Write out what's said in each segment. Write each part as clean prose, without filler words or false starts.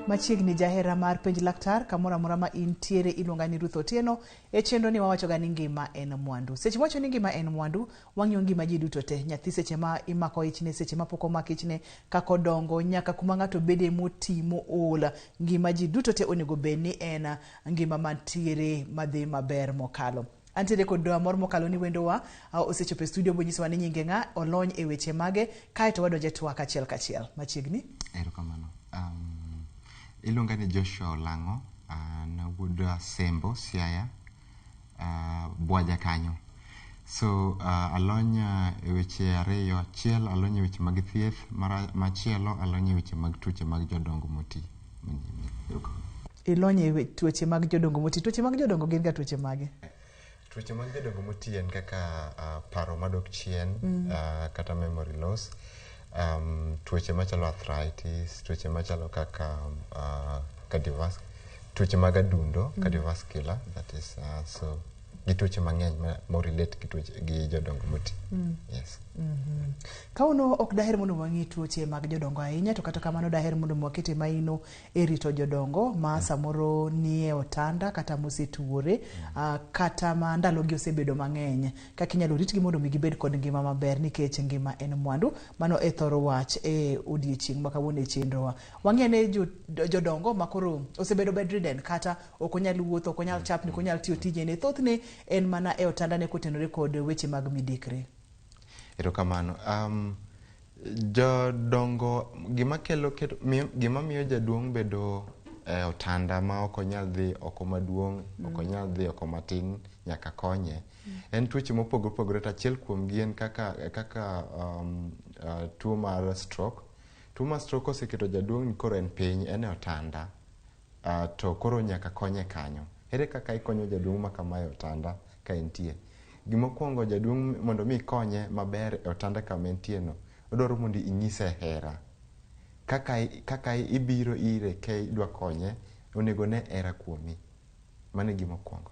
Machiegni jahera mar Penj Laktar, kamoro amora ma intiere, iluonga ni Ruth Otieno. E chenro ni wawachoga ni ngima en mwandu. Seche mwacho ni ngima en mwandu, wang'iyo ngima ji duto te. Nyathi seche ma imako ichne, seche ma pok omak ichne, kaka odongo, nyaka kuma ng'ato bede moti mool. Ngima ji duto te onego bed ni en ngima mantiere madhi maber mokalo. Antiere kod mor mokalo ni wendowa osechopo e studio bonyisowa ni nyinge ng'a, olony e weche mage, kaeto wadonjo e twak achiel kachiel. Machiegni. Erokamano. Iluonga ni Joshua Olang'o, an wuod Asembo, Siaya, Bwaja kanyo. So alony e weche ariyo, achiel alony e weche mag thieth, machielo alony e weche mag tuoche mag jodongo moti. Erokamano. Ilony e tuoche mag jodongo moti. Tuoche mag jodongo gin ga tuoche mage? Tuoche mag jodongo moti en kaka paro madok chien, kata memory loss, tuoche machalo arthritis, tuoche machalo kaka cardiovascular, tuoche mag adundo, cardiovascular, that is, so gi tuoche mang'eny ma relate gi tuoche gi jodongo moti. Yes. Kawuono ok daher mondo wang'i tuoche mag jodongo ahinya, to kata kamano daher mondo wakete maino e rito jodongo ma samoro nie otanda kata mosetuore, kata ma ndalogi osebedo mang'eny, kaka inyalo ritgi mondo mi gibed kod ngima maber, nikech ngima en mwandu. Mano e thoro wach e odiechieng' ma kawuono e chenrowa. Wang'i ane jodongo ma koro osebedo bedridden, kata ok onyal wuotho, ok onyal chapni, ok onyal tiyo tijene. Thothne en mana e otandane kotenore kod weche mag midekre. Erokamano. Jodongo gima kelo keto, gima miyo jaduong' bedo e otanda ma ok onyal dhi oko maduong', ok onyal dhi oko matin, nyaka konye. En tuoche mopogore opogore, to achiel kuom gi en kaka tuo mar stroke. Tuo mar stroke oseketo jaduong' ni koro en piny, en e otanda, to koro nyaka konye kanyo. Ere kaka ikonyo jaduong' ma kama e otanda ka entie? Gimokwongo, jaduong' mondo mi ikonye maber e otanda kama entie no, odwaro mondo inyise hera. Kaka ibiro ire ka idwa konye, onego ne hera kuomi. Mano e gima okwongo.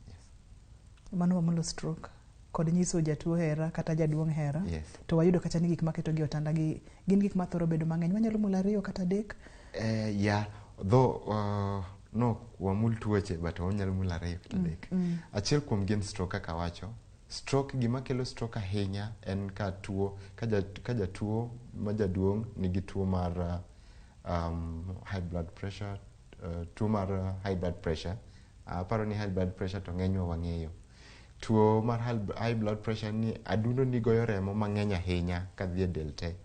Yes. Mano wamulo stroke kod nyiso jatuo hera kata jaduong' hera. Yes. To wayudo kacha ni gik maketo gi otanda gi gin gik mathoro bedo mang'eny. Wanyalo mulo ariyo kata adek. Yeah, though no wamul tuoche, but wanyalo mulo ariyo kata adek. Achiel kuom gin stroke kaka awacho. Stroke, gima kelo stroke ahinya en ka tuo ka jatuo ma jaduong' nigi tuo mar high blood pressure, tuo mar high blood pressure. Aparo ni high blood pressure to ng'enywa wang'eyo. Tuo mar high blood pressure ni adundo ni goyo remo mang'eny ahinya kadhi e del te.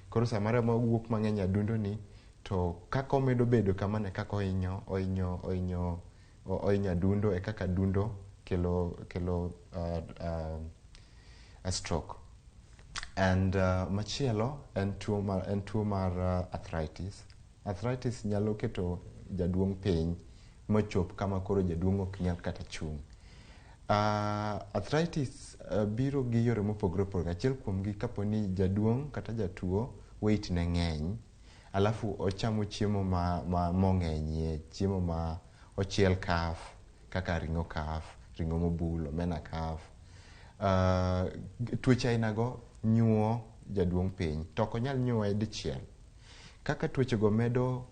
Koro sama remo wuok mang'eny e adundo ni, to kaka omedo bedo kamano e kaka ohinyo adundo, e kaka adundo kelo a stroke. And machielo en tuo mar arthritis. Arthritis nyalo keto jaduong' piny mochop kama koro jaduong' ok nyal kata chung'. Arthritis biro gi yore mopogore opogore. Achiel kuom gi, kapo ni jaduong' kata jatuo weight ne ng'eny, alafu ochamo chiemo ma mo ng'enyie, chiemo ma ochiel kaf, kaka ring'o kaf, ring'o mobul, omena kaf. Tuoche aina go nyuo jaduong' piny, to ok onyal nyuoye dichiel. Kaka tuoche go medo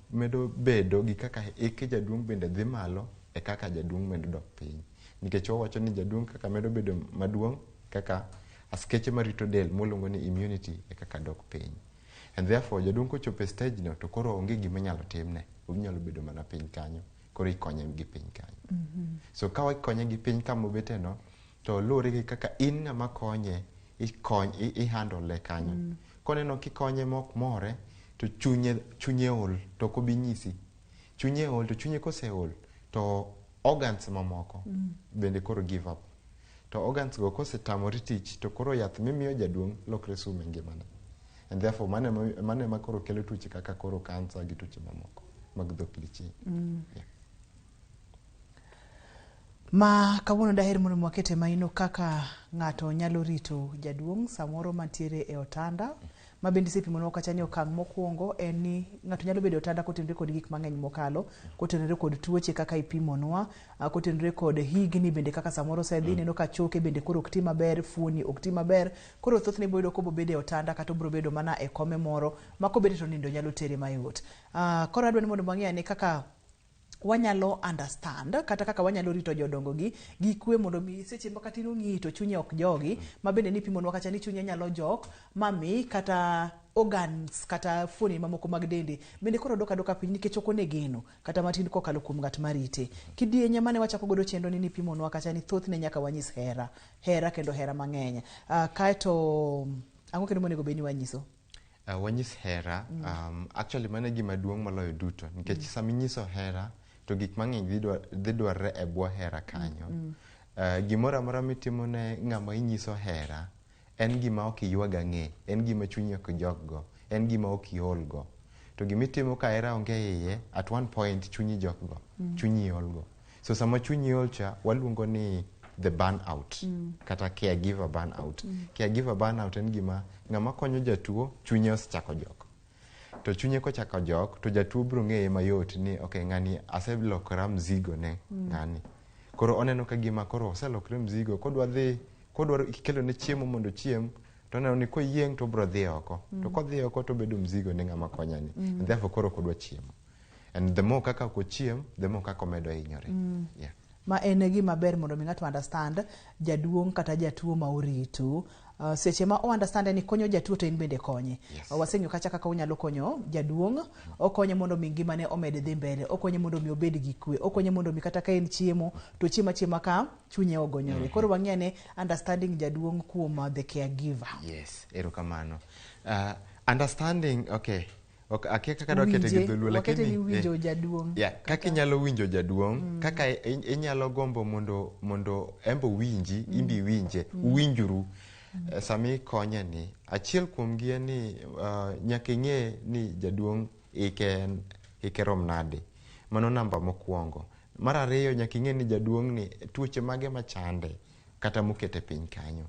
bedo gi kaka hike jaduong' bende dhi malo, e kaka jaduong' medo dok piny. Nikech wawacho ni jaduong' kaka medo bedo maduong', kaka askeche marito del mwaluongo ni immunity e kaka dok piny. And therefore jaduong' kochopo e stage no, to koro onge gima inyalo timne. Onyalo bedo mana piny kanyo. Koro ikonye gi piny kanyo. So ka wakonye gi piny kama obete no, to luwore gi kaka in ng'ama konye, i handle kanyo. Koneno kikonye mok more, to chunye ol, to ok obi nyisi. Chunye ol, to chunye koseol, to organs mamoko bende koro give up. To organs go kosetamore tich, to koro yath mimiyo jaduong' lokre sum e ngimane. And therefore mano ema koro kelo tuoche kaka koro kansa gi tuoche mamoko mag dhok lich. Yeah. Ma kawuono daher mondo wakete maino kaka ng'ato nyalo rito jaduong' samoro mantiere e otanda. Ma bende isepimonwa kacha ni okang' mokwongo en ni ng'ato nyalo bedo e otanda kotenore kod gik mang'eny mokalo, kotenore kod tuoche kaka ipimonwa, kotenore kod higni bende kaka samoro osedhi, ineno ka choke bende koro ok ti maber, fuoni ok ti maber. Koro thothne ibiro yudo kobobedo e otanda kata obiro bedo mana e kome moro ma kobete to nindo nyalo tere mayot. Koro adwa ni mondo wang'i ane kaka wanyalo understand kata kaka wanyalo rito jodongo gi gi kwe mondo mi seche ma kata in ong'iyi to chunye ok jogi, ma bende nipimonwa kacha ni chunye nyalo jok mami kata organs kata fuoni mamoko mag dende bende koro dok adoka piny nikech ok one geno kata matin kokalo kuom ng'at marite. Kidienye mane wachako godo chenro ni nipimonwa kacha ni thothne nyaka wanyis hera, hera kendo hera mang'eny. Kaeto ang'o kendo monego bed ni wanyiso? Wanyis hera. Actually mano e gima duong' moloyo duto nikech sama inyiso hera to gik mang'eny dhi dwarre e bwo hera kanyo. Gimoro amora mitimo ne ng'ama inyiso hera en gima ok iywag ang'e, en gima chunyi ok jog go, en gima ok iol go. To gimitimo ka hera onge iye, at one point chunyi jok go, chunyi ol go. So sama chunyi ol cha, waluongo ni the burn out, kata caregiver burn out. Caregiver burn out en gima ng'ama konyo jatuo chunye osechako jok. To chunye kochako jok, to jatuo biro ng'eye mayot ni okay, ng'ani aselokora mzigo ne ng'ani. Koro oneno ka gima koro oselokre mzigo, kodwa dhi, kodwaro kelo ne chiemo mondo ochiem, to oneno ni koyieng' to obiro dhi oko. To kodhi oko to obedo mzigo ne ng'ama konyani. And therefore koro ok odwa chiemo. And the more kaka ok ochiem, the more kaka omedo hinyore. Yeah. Ma en gima ber mondo mi ng'ato understand jaduong' kata jatuo ma orito. Seche ma o understand ni konyo jatuo to in bende konye. Yes. Waseng'iyo kacha kaka unyalo konyo jaduong', okonye mondo mi ngimane omed dhi mbele, okonye mondo mi obed gi kwe, okonye mondo mi kata ka en chiemo to chiemo achiema ka chunye ogonyore. Koro wang'i ane understanding jaduong' kuom the caregiver. Yes, erokamano. Understanding, okay. Ok, akia kaka dwa kete gi Winje, dholuo, wakete lakini, ni winjo jaduong'. Yeah, kaka inyalo winjo jaduong', kaka inyalo gombo mondo embe owinji, imbe iwinje, uwinjuru. Sama ikonye ni, achiel kuom gi en ni nyaka ing'e ni jaduong' ike rom nade. Mano namba mokwongo. Mar ariyo, nyaka ing'e ni jaduong' ni tuoche mage machande kata mokete piny kanyo.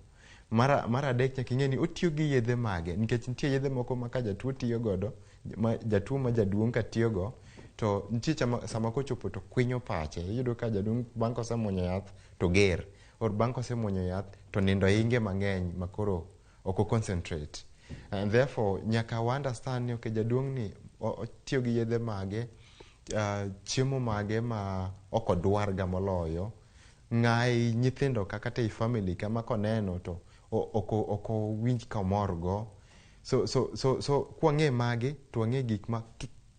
Mar adek, nyaka ing'e ni otiyo gi yedhe mage, nikech nitie yedhe moko ma ka jatuo tiyo godo, ma jatuo ma jaduong' ka tiyo go, to nitie sama kochopo to kwinyo pache. Iyudo ka jaduong' bang' kosemuonyo yath to ger, or bang' kosemuonyo yath to nindo hinge mang'eny ma koro ok o concentrate. And therefore nyaka wa understand ni okay, jaduong' ni otiyo gi yedhe mage, chiemo mage ma ok odwar ga moloyo, ng'ayi nyithindo ka kata ei family ka ma koneno to ok owinj ka omor go. So kwang'e magi to wang'e gik ma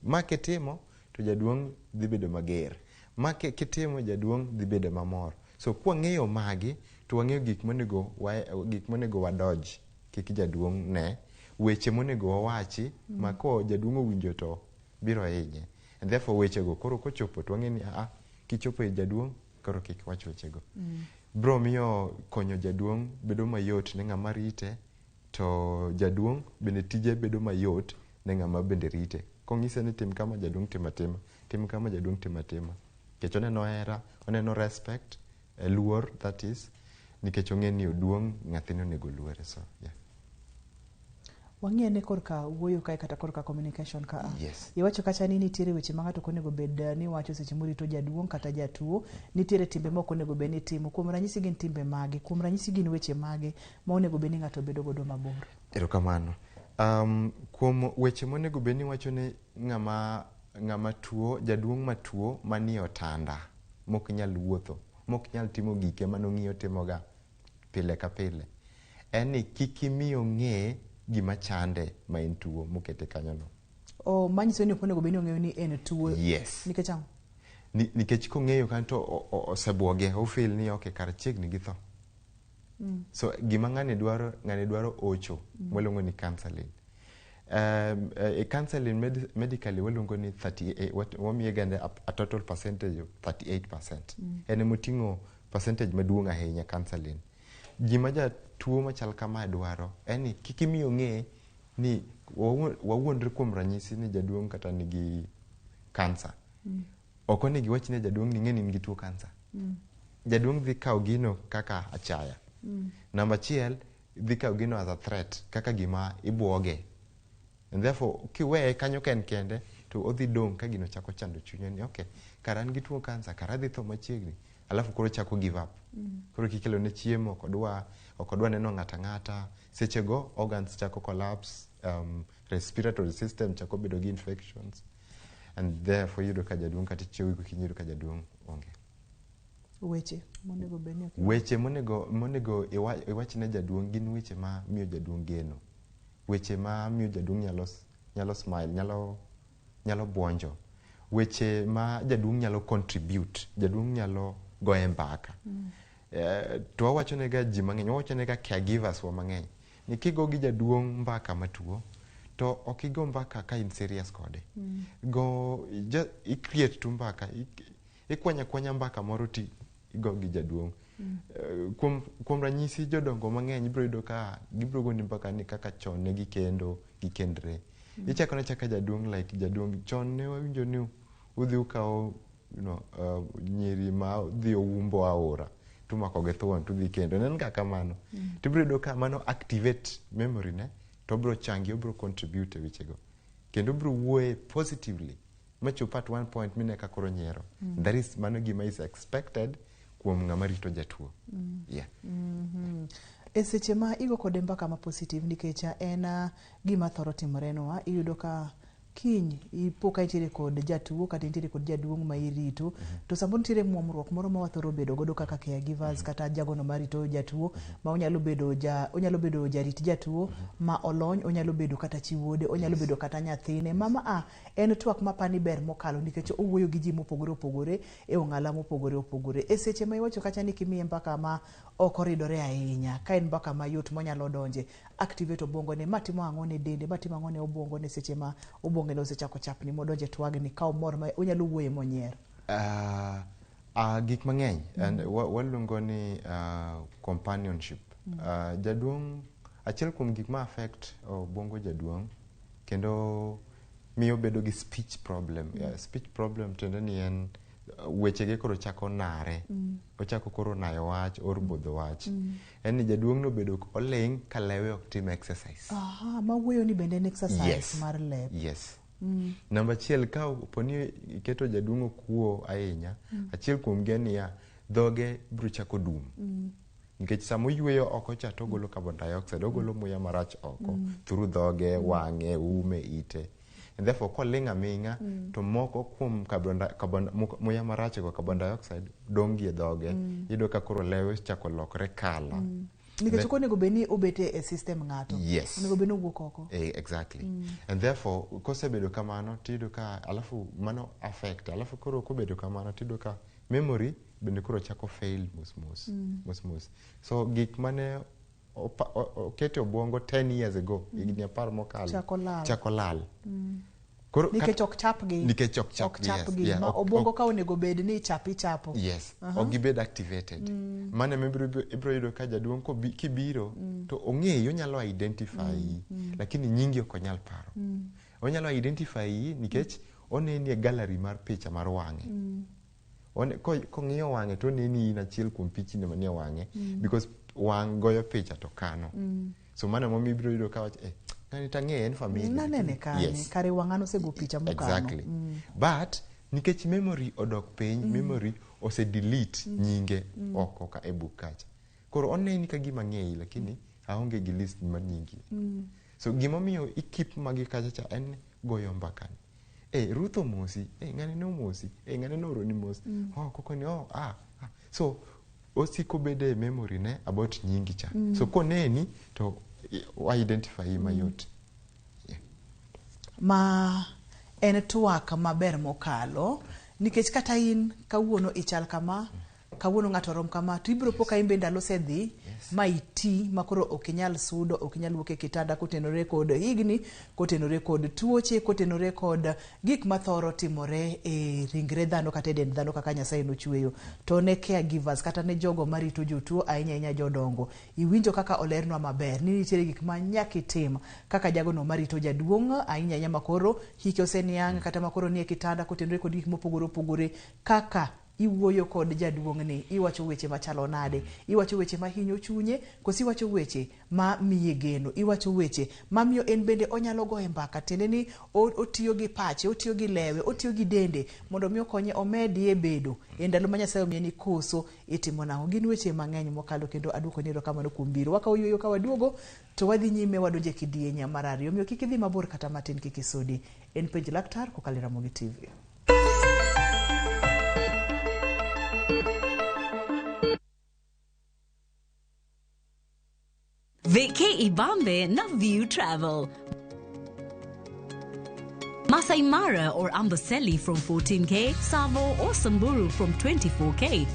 ma kitimo to jaduong' dhi bedo mager, ma kitimo jaduong' dhi bedo mamor. So kwang'eyo magi to wang'eyo gik monego wadodge kik jaduong' ne, weche monego wawachi ma ko jaduong' owinjo to biro hinye. And therefore wechego koro kochopo to wang'e ni kichopo e jaduong' koro kik wach wechego. Bro miyo konyo jaduong' bedo mayot ne ng'ama rite, to jaduong' bende tije bedo mayot ne ng'ama bende rite. Kong'ise ni tim kama, jaduong' tim atima, tim kama, jaduong' tim atima. Nikech oneno hera, oneno respect, luor, that is, nikech ong'e ni oduong', nyathine onego luore. So, yeah. Wang'i ane korka wuoyo kae kata korka communication ka. Yes. Iwacho kacha ni nitiere weche ma ng'ato ok onego bed ni wacho seche morito jaduong' kata jatuo, nitiere timbe ma ok onego bed ni itimo. Kuom ranyisi gin timbe mage? Kuom ranyisi gin weche mage ma onego bed ni ng'ato bedo godo mabor? Erokamano. Kuom weche monego bed ni iwacho ne ng'ama tuo, jaduong' matuo manie otanda, mok nyal wuotho, mok nyal timo gike manong'iyo timoga pile ka pile, en ni kik imi ong'e gima chande ma en tuo mokete kanyono. Oh, manyiso ni ok onego bed ni ong'eyo ni en tuo. Yes. Nikech ang'o? Nikech kong'eyo kanyo to osebuoge, o feel ni okay, kar chiegni gi tho. So gima ng'ani dwaro, ng'ani dwaro ocho, waluongo ni counseling. Counseling medically waluongo ni 38, wamiye gande a total percentage of 38%. En emoting'o percentage maduong' ahinya counseling. Gima jatuo machal kama dwaro en ni kik imi ong'e ni wawuondre kuom ranyisi ni jaduong' kata nigi kansa. Ok onego iwach ne jaduong' ni ing'e ni in gi tuo kansa. Jaduong' dhi kawo gino kaka achaya. Namba achiel, dhi kawo gino as a threat, kaka gima ibuoge. And therefore kiweye kanyo ka en kende to odhi dong' ka gino chako chando chunye ni okay, kara an gi tuo kansa, kara adhi tho machiegni. Alafu koro chako give up. Koro kikelo ne chiemo ok odwa, ok odwa neno ng'ata ng'ata. Sechego organs chako collapse, respiratory system chako bedo gi infections. And therefore iyudo ka jaduong' kata ichiew gokinyi iyudo ka jaduong' onge. Weche monego bed ni ok Weche monego iwach ne jaduong' gin weche ma miyo jaduong' geno. Weche ma miyo jaduong' nyalo smile, nyalo buonjo. Weche ma jaduong' nyalo contribute, jaduong' nyalo goye mbaka. To wawacho nega ji mang'eny, wawacho nega caregivers wa mang'eny, ni kigo gi jaduong' mbaka matuo, to ok igo mbaka ka in serious kode. Go, ja, i create tu mbaka, ikwanya kwanya mbaka moro ti igo gi jaduong'. Kuom ranyisi jodongo mang'eny ibiro yudo ka gibiro goni mbaka ni kaka chon ne gikendo, gikendre. Ichako ne chaka jaduong' like jaduong' chon ne wawinjo ni udhi ukawo nyiri ma dhi oumbo aora tumako gi thuon tudhi kendo. Ne en ga kamano. To ibiro yudo ka mano activate memory ne to obiro changi, obiro contribute e wechego. Kendo obiro wuoye positively machop at one point mine ka koro nyiero. That is mano gima is expected kuom ng'ama rito jatuo. Yeah. E seche ma igo kode mbaka ma positive nikech en gima thoro timorenwa, iyudo ka kiny ipo ka intiere kod jatuo kata intiere kod jaduong' ma irito, to samoro nitiere muomruok moro ma wathoro bedo godo kaka caregivers kata jagono marito jatuo, ma onyalo bedo jarit jatuo ma olony, onyalo bedo kata chi wuode, onyalo bedo kata nyathine. Mama a en twak mapani ber mokalo nikech owuoyo gi ji mopogore opogore e ong'ala mopogore opogore. E seche ma iwacho kacha ni kimiye mbaka ma ok oridore ahinya, ka en mbaka mayot monyalo donje, activate obwongone, ma timo ang'o ne dende, ma timo ang'o ne obwongone seche ma obwongone osechako chapni modonje twagni, ka omor ma onyalo wuoye monyier. Gik mang'eny, and waluongo ni companionship. Jaduong', achiel kuom gik ma affect obwongo jaduong' kendo miyo bedo gi speech problem. Speech problem tiende ni en wechege koro chako nare. Ochako koro nayo wach, or bodho wach. En ni jaduong' no bedo oling' ka lewe ok tim exercise. Aha, ma wuoyo ni bende en exercise mar lep. Yes. Namba achiel, ka opo ni iketo jaduong' okuo ahinya, achiel kuom gi en niya, dhoge biro chako dum. Nikech sama oyueyo oko cha to ogolo carbon dioxide, ogolo muya marach oko through dhoge, wang'e, ume, ite. And therefore koling' aming'a to moko kuom muya marach go, carbon dioxide, dong' gi e dhoge. Iyudo ka koro lewe chako lokre kala. Nikech ok onego bed ni obet e system ng'ato. Yes. Onego bed ni owuok oko. Exactly. And therefore kosebedo kamano tiyudo ka alafu mano affect, alafu koro kobedo kamano tiyudo ka memory bende koro chako fail mos mos, mos mos. So gik mane oketo obwongo 10 years ago, higni 10 mokalo, Chako lal. Chako lal. Koro Nikech ok chapgi. Nikech ok chapgi, Ok chapgi. yes. Yeah, Ma obwongo ka onego bed ni chap ichapo. Yes. Ok gibed activated. Mano ema ibiro yudo ka jaduong' kibiro to ong'eyi, onyalo identify, lakini nyingi ok onyal paro. Onyalo identify nikech oneni e gallery mar picha mar wang'e. Kong'iyo wang'e to oneni in achiel kuom pichni manie wang'e, because wang' goyo picha to kano. So mano emomiyo ibiro yudo ka wach, ng'ani to ang'eye, en familia. Nanene kanye, Yes. kare wang'a nosego picha mokano. Exactly. But nikech memory odok piny, memory ose delete nyinge oko ka e book kacha. Koro oneni ka gima ng'eyi, lakini aonge gi list mar nyingi. So gimomiyo i keep magi kacha cha en goyo mbaka ni. Ruth omosi, ng'ani ne omosi, ng'ani ne ooroni mos. Oh, koko ni, oh, ah, ah. So osiko bede e memory ne about nyingi cha. So koneni to wa identify mayot. Yeah. Ma en twak maber mokalo nikech kata in kawuono ichal kama, kawuono ng'ato rom kama, to ibiro po ka in be ndalo osedhi, ma iti, ma koro ok inyal sudo, ok inyal wuok e kitanda kotenore kod higni, kotenore kod tuoche, kotenore kod gik mathoro timore e ringre dhano kata e dend dhano kaka Nyasaye nochweyo. To ne caregivers kata ne jogo marito jotuo, ahinya ahinya jodongo, iwinjo kaka olernwa maber ni nitiere gik ma nyaka itim kaka jagono marito jaduong', ahinya ahinya makoro hike oseniang' kata makoro nie kitanda kotenore kod gik mopogore opogore kaka Iwuoyo kod jaduong'ni, iwacho weche machalo nade? Iwacho weche mahinyo chunye, koso iwacho weche ma miye geno? Iwacho weche mamiyo en bende onyalo goye mbaka, tiende ni otiyo gi pache, otiyo gi lewe, otiyo gi dende mondo mi okonye omedie bedo e ndalo ma Nyasaye omiye ni koso itimo nang'o? Gin weche mang'eny mokalo kendo aduoko ni erokamano kuom biro. Wakawo yueyo ka waduogo to wadhi nyime wadonjo e kidieny mar ariyo. Omiyo kik idhi mabor kata matin kik isudi. En Penj Laktar kokalo e Ramogi TV. Vacay Ibambe na View Travel. Masai Mara or Amboseli from 14K, Savo or Samburu from 24K,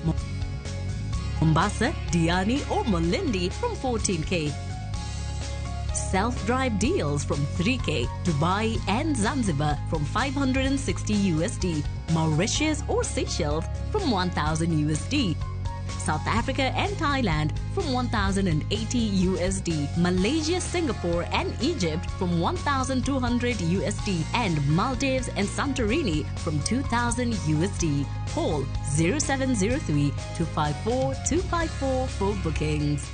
Mombasa, Diani or Malindi from 14K. Self-drive deals from 3K, Dubai and Zanzibar from 560 USD, Mauritius or Seychelles from 1000 USD. South Africa and Thailand from 1080 USD, Malaysia, Singapore and Egypt from 1200 USD, and Maldives and Santorini from 2000 USD. Call 0703 254 254 for bookings.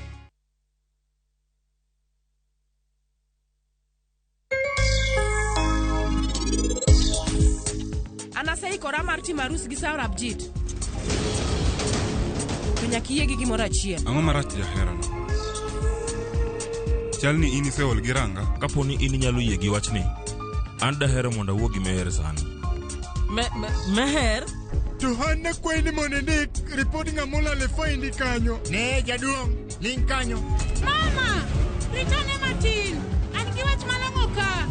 An aseikora mar timo arus gi Saurabh Jeet. To nyaka iyie gi gimoro achiel. Ang'o marach jaherana? Chal ni in iseol gi ranga. Kapo ni in inyalo yie gi wachni, an dahero mondo awuo gi Meher sani. Meher? To an nakwayi ni mondo indik ripod ng'ama olal e faindi kanyo. Ne jaduong', ling' kanyo. Mama, ritane matin. An gi wach malong'o ka.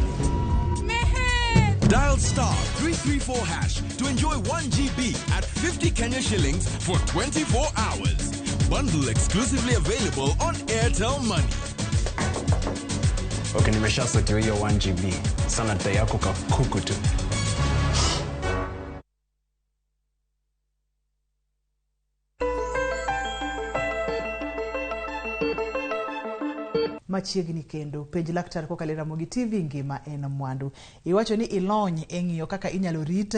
Meher! Dial star 334 hash to enjoy 1 GB at 50 Kenya shillings for 24 hours. Bundle exclusively available on Airtel Money. Okay, nimeshasotiwa hiyo 1 GB. Sana dai yako kakuku tu. Machiegni kendo penj laktar kokalo e Ramogi TV ngima en mwandu. Iwacho ni ilony e ng'iyo kaka inyalo rit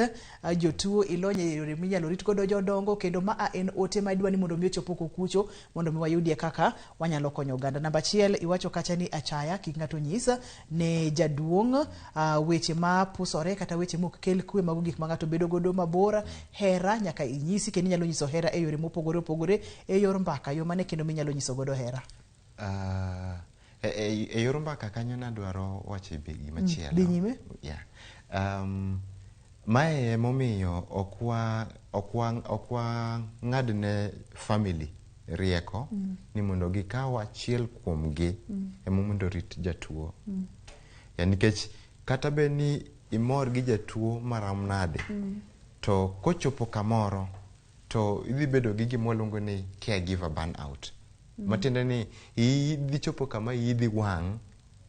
jotuo, ilony e yore minyalo rit godo jodongo, kendo maa en ote ma idwa ni mondo mi ochop oko kucho mondo mi wayudie kaka wanyalo konyo oganda. Namba achiel, iwacho kacha ni achaya kik ng'ato nyis ne jaduong' weche ma pusore kata weche mok kel kwe, mago gik ma ng'ato bedo godo mabor. Hera nyaka inyisi, kendo inyalo nyiso hera e yore mopogore opogore, e yor mbaka, yo mane kendo minyalo nyiso godo hera? E yor mbaka kanyo nadwaro wacho be gimachielo. Dhi nyime. Yeah. Mae emomiyo ok wa ng'adne family rieko ni mondo gikaw achiel kuomgi ema mondo orit jatuo. Ya, nikech kata bed ni imor gi jatuo marom nade, to kochopo kamoro to idhi bedo gi gima waluongo ni caregiver burnout. Matiende ni idhi chopo kama iyi dhi wang'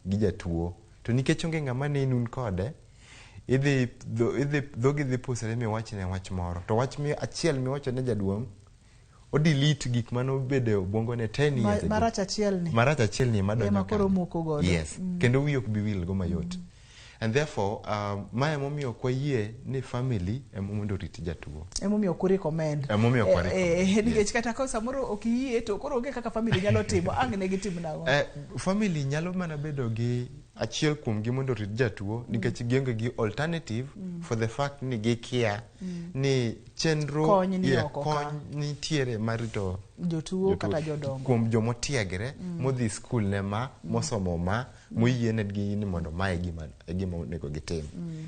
gi jatuo to nikech onge ng'ama ne in kode, idhi dhogi dhi pusore miwachne wach moro to wach mi achiel miwacho ne jaduong' odelete gik manobedo e obwongone 10 years ago. Marach achiel ni. Marach achiel ni ema donjo Ema koro kanyo. moko godo. Yes. Kendo wiyi ok bi wil go mayot. And therefore mae emomiyo ok wayie ni family ema mondo orit jatuo. Emomiyo ok urecommend. Emomiyo ok warecommend. Nikech kata ka samoro ok iyie to koro onge kaka family nyalo timo, ang' ne gitim nang'o? Family nyalo mana bedo gi achiel kuomgi mondo orit jatuo nikech gionge gi alternative for the fact ni gikia ni chenro Kony ni yeah, oko ka. Kony nitiere mar rito jotuo kata jodongo kuom jomotiegre modhi skul ne ma mosomo ma moyienegi ni mondo ma e gima onego gitim.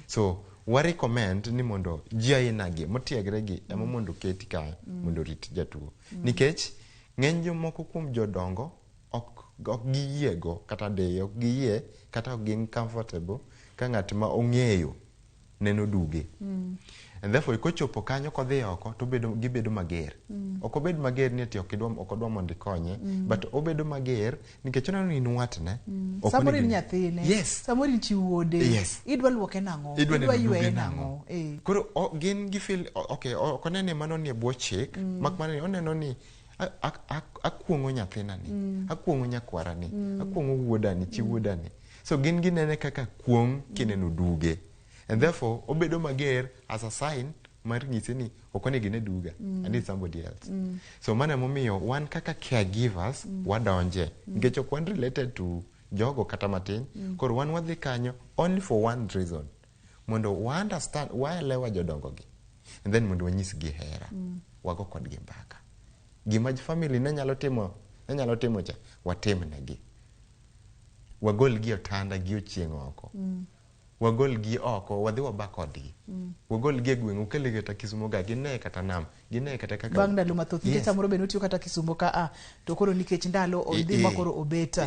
So wa recommend ni mondo ji aina gi motiegre gi ema mondo oketi ka mondo orit jatuo nikech ng'eny jomoko kuom jodongo ok giyiego kata de ok giyie kata ok gin comfortable ka ng'at ma ong'eyo neno duge. And therefore kochopo kanyo kodhi oko to bedo gibedo mager. Ok obed mager ni ati ok odwa mondo ikonye, but obedo mager nikech oneno ni in watne. Ok Samoro onego in nyathine, Yes. samoro in chi wuode, idwa luoke nang'o, idwa idwa neno yweye duge nang'o. Nang'o. Koro gin gifeel okay, ok onene mano ni e bwo chik, mak mana ni oneno ni akuong'o nyathina ni, akuong'o nyakwara ni, akuong'o wuoda ni, chi wuoda ni. So gin ginene kaka kuong' kineno duge, and therefore obedo mager as a sign. mar nyise ni ok onego ine duga. I need somebody else. So mano emomiyo wan kaka caregivers wadonje nikech ok wan related to jogo kata matin. Koro wan wadhi kanyo only for one reason, mondo wa understand, waelewa jodongo gi, and then mondo wanyisgi hera, wago kodgi mbaka. Gima family ne nyalo timo, ne nyalo timo cha, watimnegi. Wagol gi e otanda gi ochieng' oko. Wagol gi oko, wadhi waba kodgi. Wagol gi e gweng', wakelgi kata Kisumo ka, gine kata nam, gine kata kaka. Bang' ndalo mathoth nikech samoro be notiyo kata Kisumo ka a to koro nikech ndalo odhi ma koro obet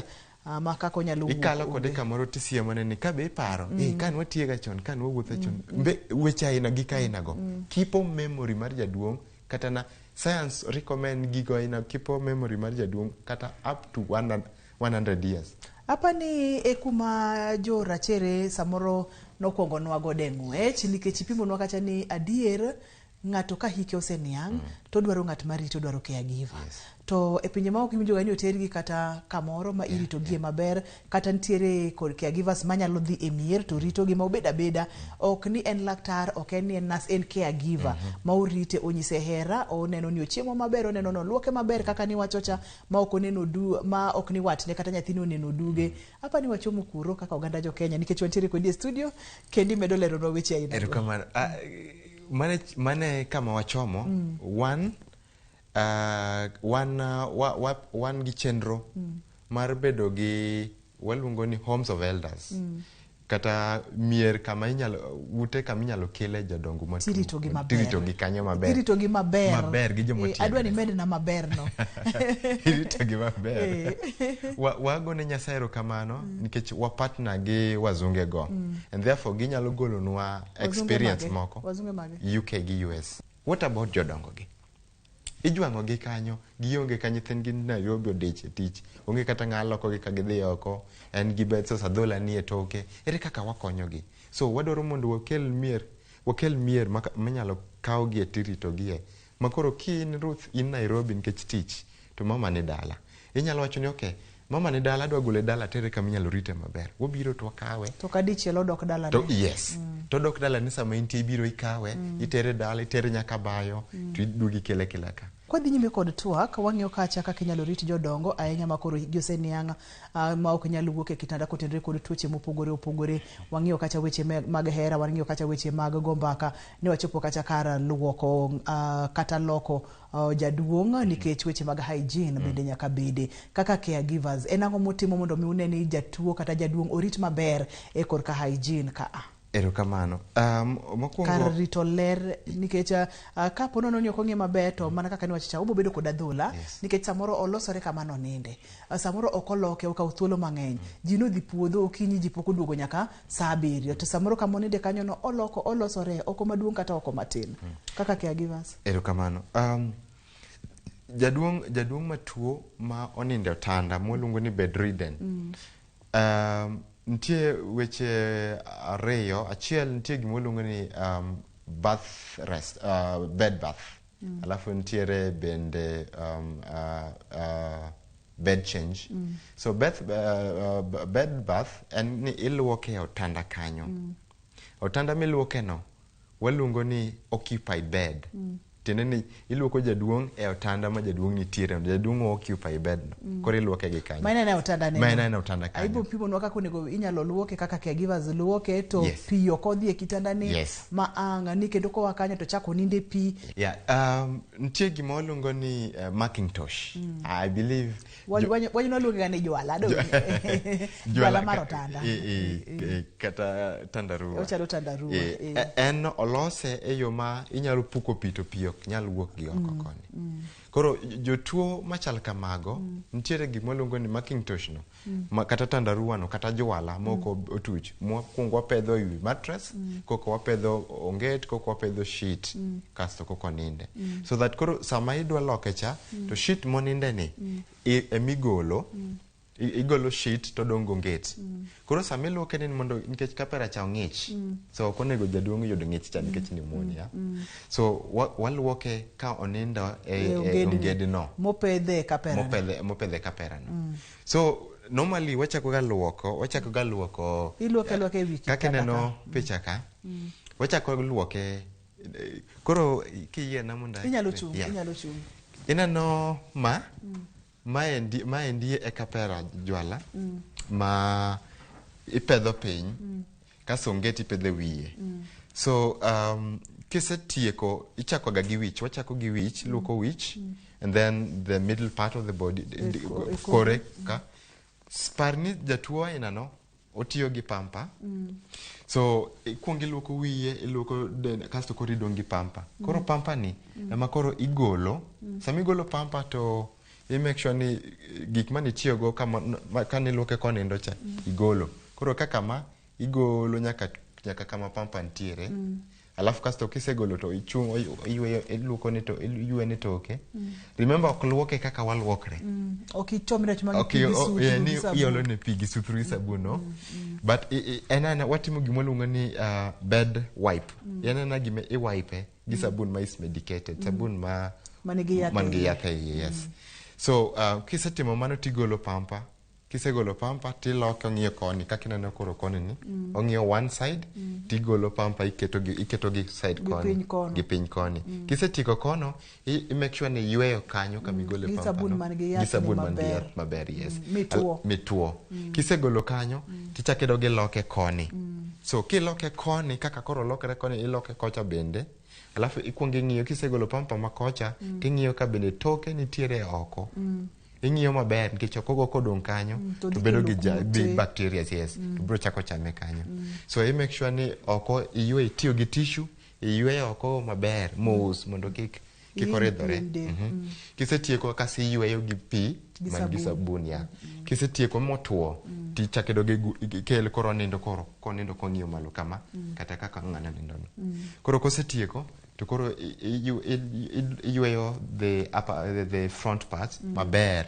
ma kaka onyalo wuok Ikalo kode onge. Kamoro tisiemone ni kabe iparo ka nwatiega chon, ka nwawuotho chon, mbe weche aina gik aina go kipo memory mar jaduong'. Kata na science recommend gigo aina kipo memory mar jaduong' kata up to 100, 100 years. Apani e kuma jo rachere samoro nokwongo nwa godo e ng'wech, nikech ipimonwa kacha ni adier ng'ato ka hike oseniang' to odwaro ng'at marito, odwaro caregiver. To e pinje maoko iwinjo ga ni otergi kata kamoro ma iritogie maber, kata nitiere kod caregivers manyalo dhi e mier to ritogi ma obed abeda, ok ni en laktar, ok en ni en nurse, en caregiver ma orite, onyise hera, oneno ni ochiemo maber, oneno ni oluoke maber kaka niwacho cha, ma ok oneno du ma ok ni watne kata nyathini oneno duge. Apani wachomo kuro kaka oganda jo Kenya, nikech wantiere kodi e studio kendo imedo leronwa weche aina go. Erokamano. Mane kama wachomo. Wan wan gi chenro mar bedo gi waluongo ni homes of elders, kata mier kama inyalo, ute kama inyalo kele jodongo matuo. Tiritogi maber. Tiritogi kanyo maber. Iritogi maber. Maber gi joma Adwa ni otiegre. medna maber no. Iritogi maber. Wagone Nyasaye erokamano nikech wa partner gi wazunge go and therefore ginyalo golonwa Wazunge experience mage? moko. Wazunge mage? UK gi US. What about jodongo gi? Ijwang'o gi kanyo, gionge ka nyithindgi Nairobi odich e tich, onge kata ng'a lokogi ka gidhi oko, en gi bed sasa adhola ni e toke. Ere kaka wakonyogi? So wadwaro mondo wakel mier minyalo kawgie tiritogie. Ma koro ki in Ruth in Nairobi nikech tich, to mama ni dala. Inyalo wacho ni okay, mama ni dala, adwa gole dala atere kama inyalo rite maber. Wabiro to wakawe. To ka dichiel odok dalane. To yes. To odok dala ni sama intie ibiro ikawe, itere dala, itere nyaka bayo, to iduogi ikele kila ka. Kwadhi nyime kod twak, wang'iyo kacha kaka inyalo rit jodongo ahinya ma koro hikgi oseniang', ma ok nyal wuok e kitanda kotenore kod tuoche mopogore opogore. Wang'iyo kacha weche mag hera, wang'iyo kacha weche mag go mbaka, ne wachopo kacha kar luoko kata loko jaduong' nikech weche mag hygiene bende nyaka bede. Kaka caregivers, en ang'o mutimo mondo mi une ni jatuo kata jaduong' orit maber e korka hygiene ka a? Erokamano. Mokwongo Kar rito ler, nikech kapo nono ni ok ong'e maber, to mana kaka niwacho cha, obiro bedo kod adhola nikech samoro olosore kama noninde, samoro ok oloke, okawo thuolo mang'eny, ji nodhi puodho okinyi, ji pok oduogo nyaka saa 7, to samoro kama oninde kanyo no oloko olosore oko maduong' kata oko matin. Kaka caregivers? Erokamano. Jaduong' matuo ma onindo e otanda mwaluongo ni bedridden. Nitie weche ariyo. Achiel, nitie gima waluongo ni bath rest, bed bath. Alafu nitiere bende bed change. So bed bath en ni iluoke e otanda kanyo. Otanda miluoke no waluongo ni occupied bed. Tiende ni iluoko jaduong' e otanda ma jaduong' nitiere. Jaduong' occupy bed no. Koro iluoke gi kanyo. Ma en e otanda ne. Ma en e otanda kanyo. Aibo pimonwa kaka onego inyalo luoke, kaka caregivers luoke, to pi ok odhi e kitanda ni ma ang' ni kendo koa kanyo to chako oninde pi. Yeah, nitie gima waluongo ni Macintosh. I believe Wanyalo luonge ga ni jwala, jwala mar otanda. Kata tandarua. Ochalo tandarua. En olose e yo ma inyalo puko pi to pi ok nyal wuok gi oko koni. Koro jotuo machal kamago, nitiere gima waluongo ni Macintosh no, ma, kata tandarua no, kata jwala moko otuch. Mokwongo wapedho e wi mattress, koko wapedho onget, koko wapedho sheet, kasto koko ninde. So that koro sama idwa loke cha, to sheet moninde ni, emigolo, igolo sheet to dong' onget. Koro sama iluoke ni mondo nikech kapera cha ong'ich. So ok onego jaduong' yud ng'ich cha nikech pneumonia. So waluoke ka onindo e ongedni. Ongedno. Mopedhe e kapera. Mopedhe kapera no. So normally wachako ga luoko Iluoke aluoka e wi kaka kitanda ineno ka. picha ka. Wachako luoke. Koro kiyiena mondo Inyalo chung', Yeah. inyalo chung'. Ineno ma maendi e kapera jwala ma ipedho piny kasto onget ipedho e wiye. So kisetieko ichako ga gi wich, wachako gi wich, luoko wich and then the middle part of the body E kore ka. Par ni jatuo ainano otiyo gi pampa. So ikuongo iluoko wiye, iluoko dende, kasto koro idong' gi pampa. Koro pampa ni ema koro igolo. Sama igolo pampa to i make sure ni gik manitiyogo kane iluoke konindo cha igolo. Koro kaka ma igolo nyaka kama pampa nitiere. Alafu kasto kisegolo to ichung' iyweyo iluoko ne to iywe ne toke. Remember ok luoke kaka waluokre. Ok ichom rech ma gi pi gi suthru gi sabun. Iolo ne pi gi suthru gi sabun no. But en ana watimo gima waluongo ni bed wipe. En ana gima iwipe gi sabun ma is medicated, sabun ma man gi yath e iye, yes. So kisetimo mano tigolo pampa. Kisegolo pampa tiloke ong'iyo koni kaka ineno koro koni ni ong'iyo one side tigolo pampa iketo gi side koni gi piny koni. Kisetieko kono i make sure ni iyweyo kanyo kama igole pampa gi sabun man gi yath maber, yes, mituo. Kisegolo kanyo tichako idog iloke koni. So kiloke koni kaka koro olokre koni iloke kocha bende. Alafu ikuongo ing'iyo kisegolo pampa ma kocha ting'iyo ka bende toke nitiere oko. Ing'iyo maber nikech okogo kodong' kanyo to bedo gi bacteria, yes, to biro chako chame kanyo. So i make sure ni oko iywe itiyo gi tissue iywe oko maber mos mondo kik oridhore. Kisetieko kasi iyweyo gi pi man gi sabun ya. Kisetieko motwo tichako idog ikel koro nindo koro konindo kong'iyo malo kama kata kaka ng'ano nindo no. Koro kosetieko to koro iyweyo the upper, the front part maber.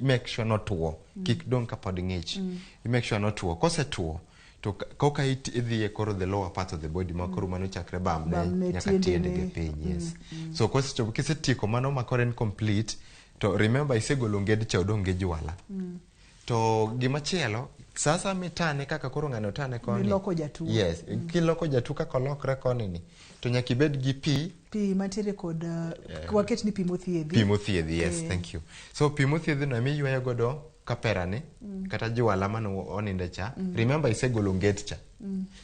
Make sure notuo kik dong' kapod ng'ich. Make sure notuo. Kosetuo to koka idhiye koro the lower part of the body ma koro mano chakre bamne nyaka tiende gi piny, yes. So kosechopo kisetieko mano ma koro en complete to remember isegolo nged cha odong' gi jwala. To gimachielo sasa mitane kaka koro ng'ano tane koni. Miloko jatuo. Yes, kiloko jatuo kaka olokre koni ni to nyaka ibed gi pi. Pi mantiere kod waket ni pi mothiedhi. Pi mothiedhi, yes, thank you. So pi mothiedhi no ema iyweyo godo kapera ni kata jwala mane oninde cha. Remember isegolo nget cha.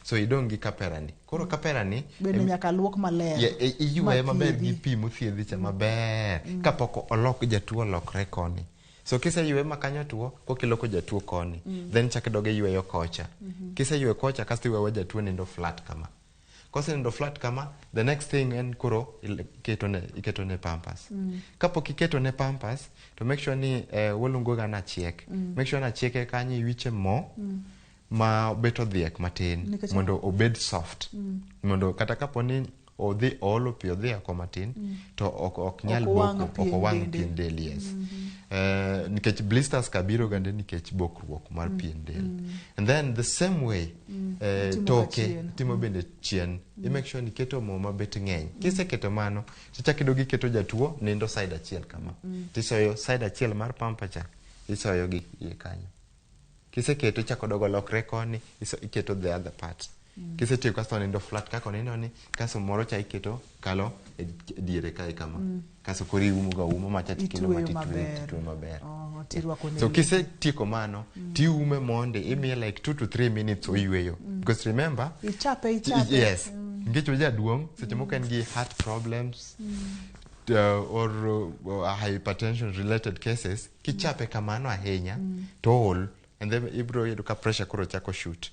So idong' gi kapera ni. Koro kapera ni bende nyaka luok maler. Yeah, iywaye maber gi pi mothiedhi cha maber kapok olok jatuo olokre koni. So kiseywe ma kanyo tuo kokiloko jatuo koni then chak idog iyweyo kocha. Kiseywe kocha kasto iweyo jatuo nindo flat kama. Kosenindo flat kama the next thing en koro iketo ne pampas. Kapok iketo ne pampas to make sure ni waluongo ga nachiek. Make sure nachieke kanyo iwiche mo ma bet odhiek matin mondo obed soft. Mondo kata kapo ni odhi oolo pi odhi oko matin to ok nyal boko, ok owang' pien del, yes. Nikech blisters ka biro gande nikech bokruok mar pien del. And then the same way toke timo bende chien. I make sure ni iketo mo mabet ng'eny. Kiseketo mano tichako idog iketo jatuo nindo side achiel kama. Tisoyo side achiel mar pampa cha isoyo gi iye kanyo. Kiseketo ichako dogo lokre koni iketo the other part. Kisetieko kasto nindo flat kaka oneno ni kasto moro cha iketo kalo e diere kae kama. Kasto koro iumo ga umo macha tikelo matitweyo maber. So kisetieko mano tiume monde imiye like 2 to 3 minutes oyweyo. Because remember ichape. Yes. Nikech jaduong' seche moko en gi heart problems or hypertension related cases kichape kamano ahinya to ol and then ibro yudo ka pressure koro chako shoot.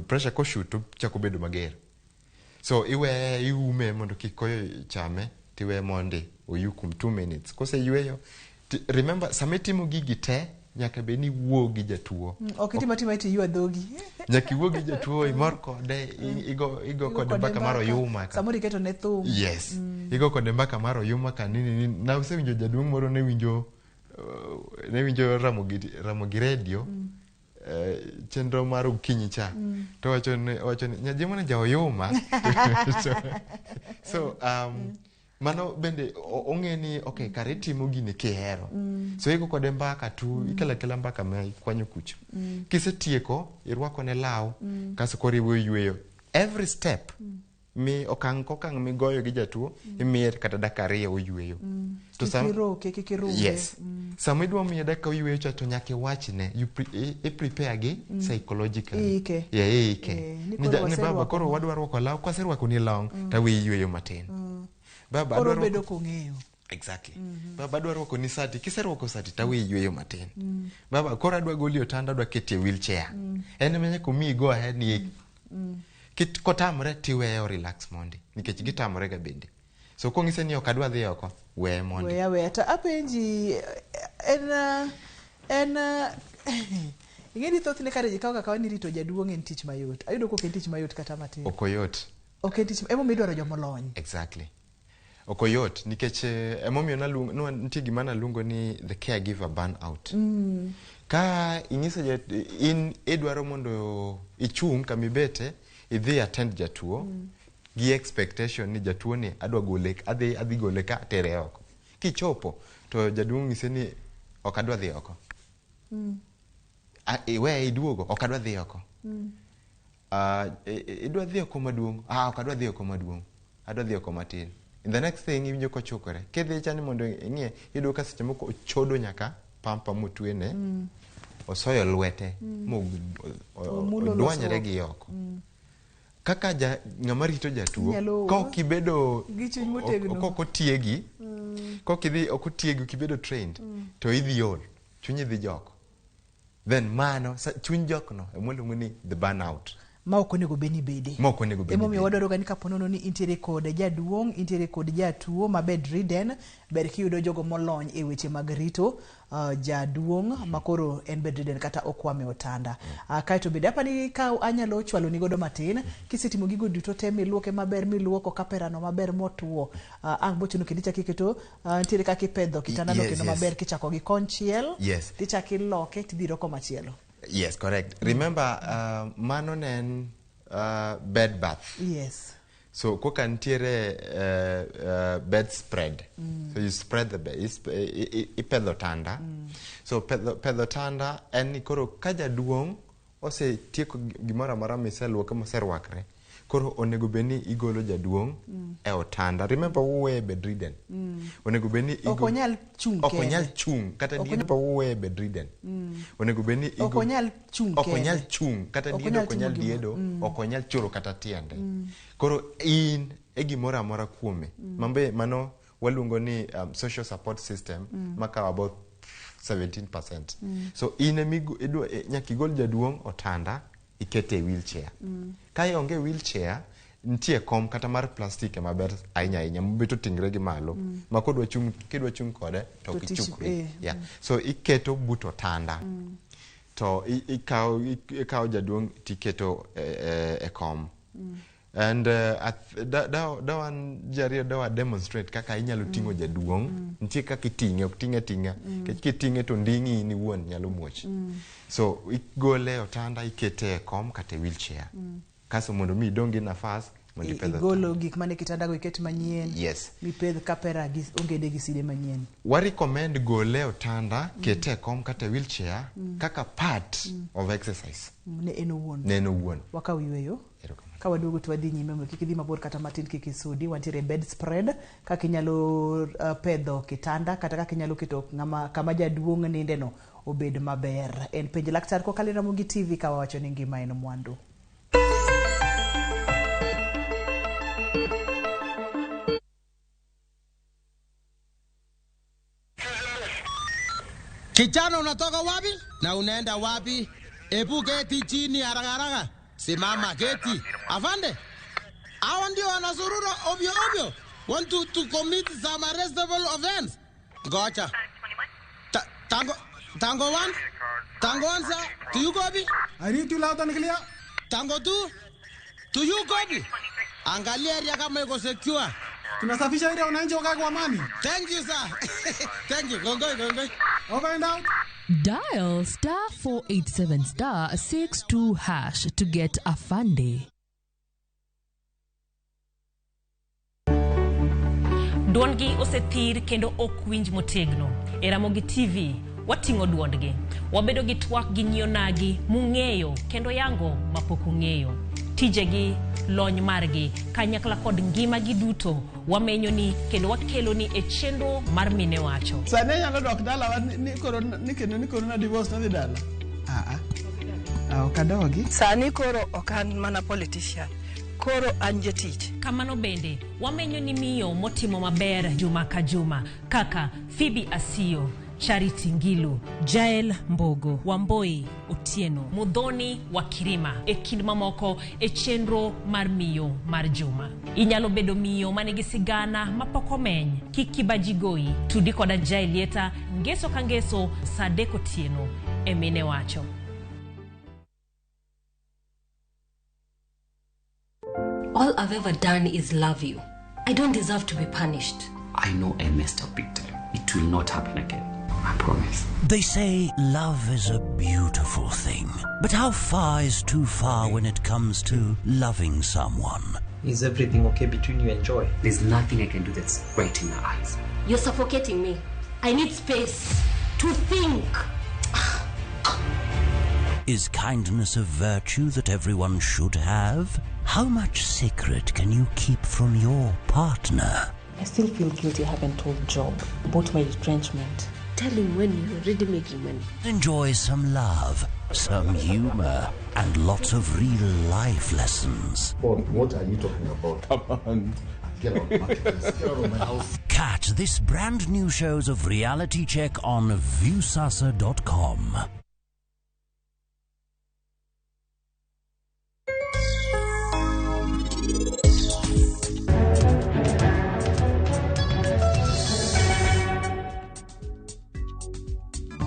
Pressure koshoot to chako bedo mager. So iwe iume mondo kik koyo chame tiwe monde oyu kuom 2 minutes. Koseyweyo remember sama itimo gigi te nyaka bed ni iwuo gi jatuo. Ok itim atima iti ywa dhogi. Nyaka iwuo gi jatuo imor kode igo kode mbaka mar oyuma. Samoro iketo ne thum. Yes. Igo kode mbaka mar oyuma ka nini. Nasewinjo jaduong' moro ne winjo Ramogi radio. Chenro mar okinyi cha to wacho ni nyajimo ni ja oyuma. So mano bende ong'e ni okay kare itimo gini kihero. So igo kode mbaka tu ikelo akela mbaka ma ikwanyo kucho. Kisetieko irwako ne law kasto koro iwe yweyo. Every step Mi okang' kokang' migoyo gi jatuo imiye kata dakika 2 oyueyo. To Kik iroke, kik irunge. Yes. Sama idwa miye dakika oyueyo cha to nyaka iwachne. You pre, i, i prepare gi psychologically. Iike. Yeah, iike. Eh, ni Ni, koro ja, ni baba waserwako koro ma. wadwa rwako law, kwaserwako ni long to aweyi yueyo matin. Baba Koro adwa obedo rwako kong'eyo. Exactly. Baba adwa rwako ni sati, kiserwako sati to aweyi yueyo matin. Baba koro adwa goli e otanda adwa keti e wheelchair. En ema nyaka omiyi go ahead ni Kit kotamre tiweye o relax mondi nikech gitamore ga bende. So kong'ise ni ok adwa dhi oko, weye mondi. Weya weya to apenji en en ing'e ni thothne kare ji kawo kakawa ni rito jaduong' en tich mayot. Ayudo ka ok en tich mayot kata matin. Ok oyot. Ok en tich emomiyo idwaro jomolony. Exactly. Ok oyot nikech emomiyo naluongo no, nitie gima naluongo ni the caregiver burnout. Ka inyiso in idwaro mondo ichung' kamibete idhi attend jatuo gi expectation ni jatuo ni adwa gole adhi adhi gole ka atere oko. Kichopo to jaduong' nyise ni ok adwa dhi oko. Iweye iduogo ok adwa dhi oko. Idwa dhi oko maduong'? Ah, ok adwa dhi oko maduong'. Adwa dhi oko matin. The next thing iwinjo kochukore. Kidhi cha ni mondo ing'iye, iyudo ka seche moko ochodo nyaka pampa motwene. Osoyo lwete mo Omulo odwanyore losruok. gi oko. Kaka ja, ng'ama rito jatuo, Inyalo- ka ok ibedo Gi chuny motegno. ok otiegi, ka ok idhi ok otiegi ok ibedo trained, to idhi ol, chunyi dhi jok. Then mano, chuny jokno, ema waluongo ni the burnout. Ma ok onego bed ni bede. Ma ok onego bed ni Emomiyo bede. wadwaro ga ni kapo nono ni intiere kod jaduong', intiere kod jatuo ma bedridden, ber kiyudo jogo molony e weche mag rito jaduong' ma koro en bedridden kata okwame otanda. Kaeto bende apani ka anyalo chwalo ni godo matin, kisetimo gigo duto te miluoke maber, miluoko kaperano maber motuo, ang' bochuno kendo ichako iketo, nitiere kaka ipedho kitandano kendo maber kichako gi konchiel, tichako iloke tidhiro komachielo. Yes, correct. Remember, mano ne en bed bath. Yes. So koka nitiere bed spread. So you spread the bed, ipedho tanda. So pedho tanda en ni koro ka jaduong' osetieko gimoro amora miseluoke moserwakre, koro onego bed ni igolo jaduong' e otanda. Remember uweye bedridden. Onego bed ni Ok onyal chung' Ok onyal kende. chung' kata Ok diedo uweye bedridden. Onego bed ni Ok onyal chung' Ok onyal kende. chung' kata Ok diedo onyal ok onyal timo gimoro. diedo, ok onyal choro kata tiende. Koro in e gimoro amora kuome. Mambe mano waluongo ni social support system makawo about 17%. So in emi idwa nyaka igol jaduong' otanda ikete e wheelchair. Ka ionge wheelchair, nitie kom kata mar plastic ema ber ahinya ahinya mobet oting're gi malo. Ma kodwa chung' kidwa chung' kode to ok ichukri. Yeah. So iketo but otanda. To ikawo jaduong' tiketo e kom. And dawan ji ariyo dawa demonstrate kaka inyalo ting'o jaduong'. Nitie kaka iting'e, ok ting'e ating'a. Nikech kiting'e to nding'i in iwuon nyalo muoch. So igole e otanda ikete e kom kata e wheelchair. Kaso mondo mi idong' gi nafas mondo ipedh Igolo otanda. gik mane kitandago iket manyien. Yes. Mipedh kapera gi ongede gi side manyien. Wa recommend gole e otanda, kete e kom kata e wheelchair kaka part of exercise. Ne en owuon. Ne en owuon. Wakaw yueyo. Erokamano. Ka waduogo to wadhi nyime mondo kik idhi mabor kata matin kik isudi. Wantiere bed spread kaka inyalo pedho kitanda kata kaka inyalo keto kama jaduong' ninde no obed maber. En Penj Laktar kokalo e Ramogi TV ka wawacho ni ngima en mwandu. Kijana, unatoka wapi na unaenda wapi? Ebu keti chini haraka haraka. Simama keti. Afande, hawa ndio wanazurura ovyo ovyo. Want to commit some arrestable offense. Ngoja. Tango 1. Tango 1, sir. Do you copy? I read you loud and clear. Tango 2. Do you copy? Angalia area kama iko secure. Tunasafisha area wananchi wakae kwa amani. Thank you, sir. Thank you. Gongoi, gongoi. Over and out. Dial star 487 star 62 hash to get Afande. Duondgi osethir kendo ok winj motegno. E Ramogi TV, wating'o duondgi. Wabedo gi twak gi nyionagi mung'eyo kendo yango mapok ung'eyo. Tijegi, lony margi, kanyakla kod ngimagi duto wamenyoni kendo wakeloni e chenro mar Mine Wacho. Sani anyalo dok dalawa ni koro ni kendo ni koro na divorce nadhi dala. Ah, ah. Ok adogi. Sani koro ok an mana politician. Koro an jatich. Kamano bende, wamenyo ni miyo motimo maber juma ka juma kaka Phoebe Asiyo, Charity Ngilu, Jael Mbogo, Wamboi Otieno, Muthoni wa Kirima e kind mamoko e chenro mar miyo mar juma. Inyalo bedo miyo manigi sigana mapok omeny. Kik kibaji goyi. Tudi koda Jael Lieta ngeso ka ngeso saa 3 otieno e Mine Wacho. All I've ever done is love you. I don't deserve to be punished. I know I messed up big time. It will not happen again. I promise. They say love is a beautiful thing. But how far is too far when it comes to loving someone? Is everything okay between you and Joy? There's nothing I can do that's right in her eyes. You're suffocating me. I need space to think. Is kindness a virtue that everyone should have? How much secret can you keep from your partner? I still feel guilty I haven't told Job about my retrenchment. Tell him when you're already making money. Enjoy some love, some humor, and lots of real life lessons. Paul, what are you talking about? Come on. Get out, Get out of my house. Catch this brand new shows of Reality Check on Viusasa.com.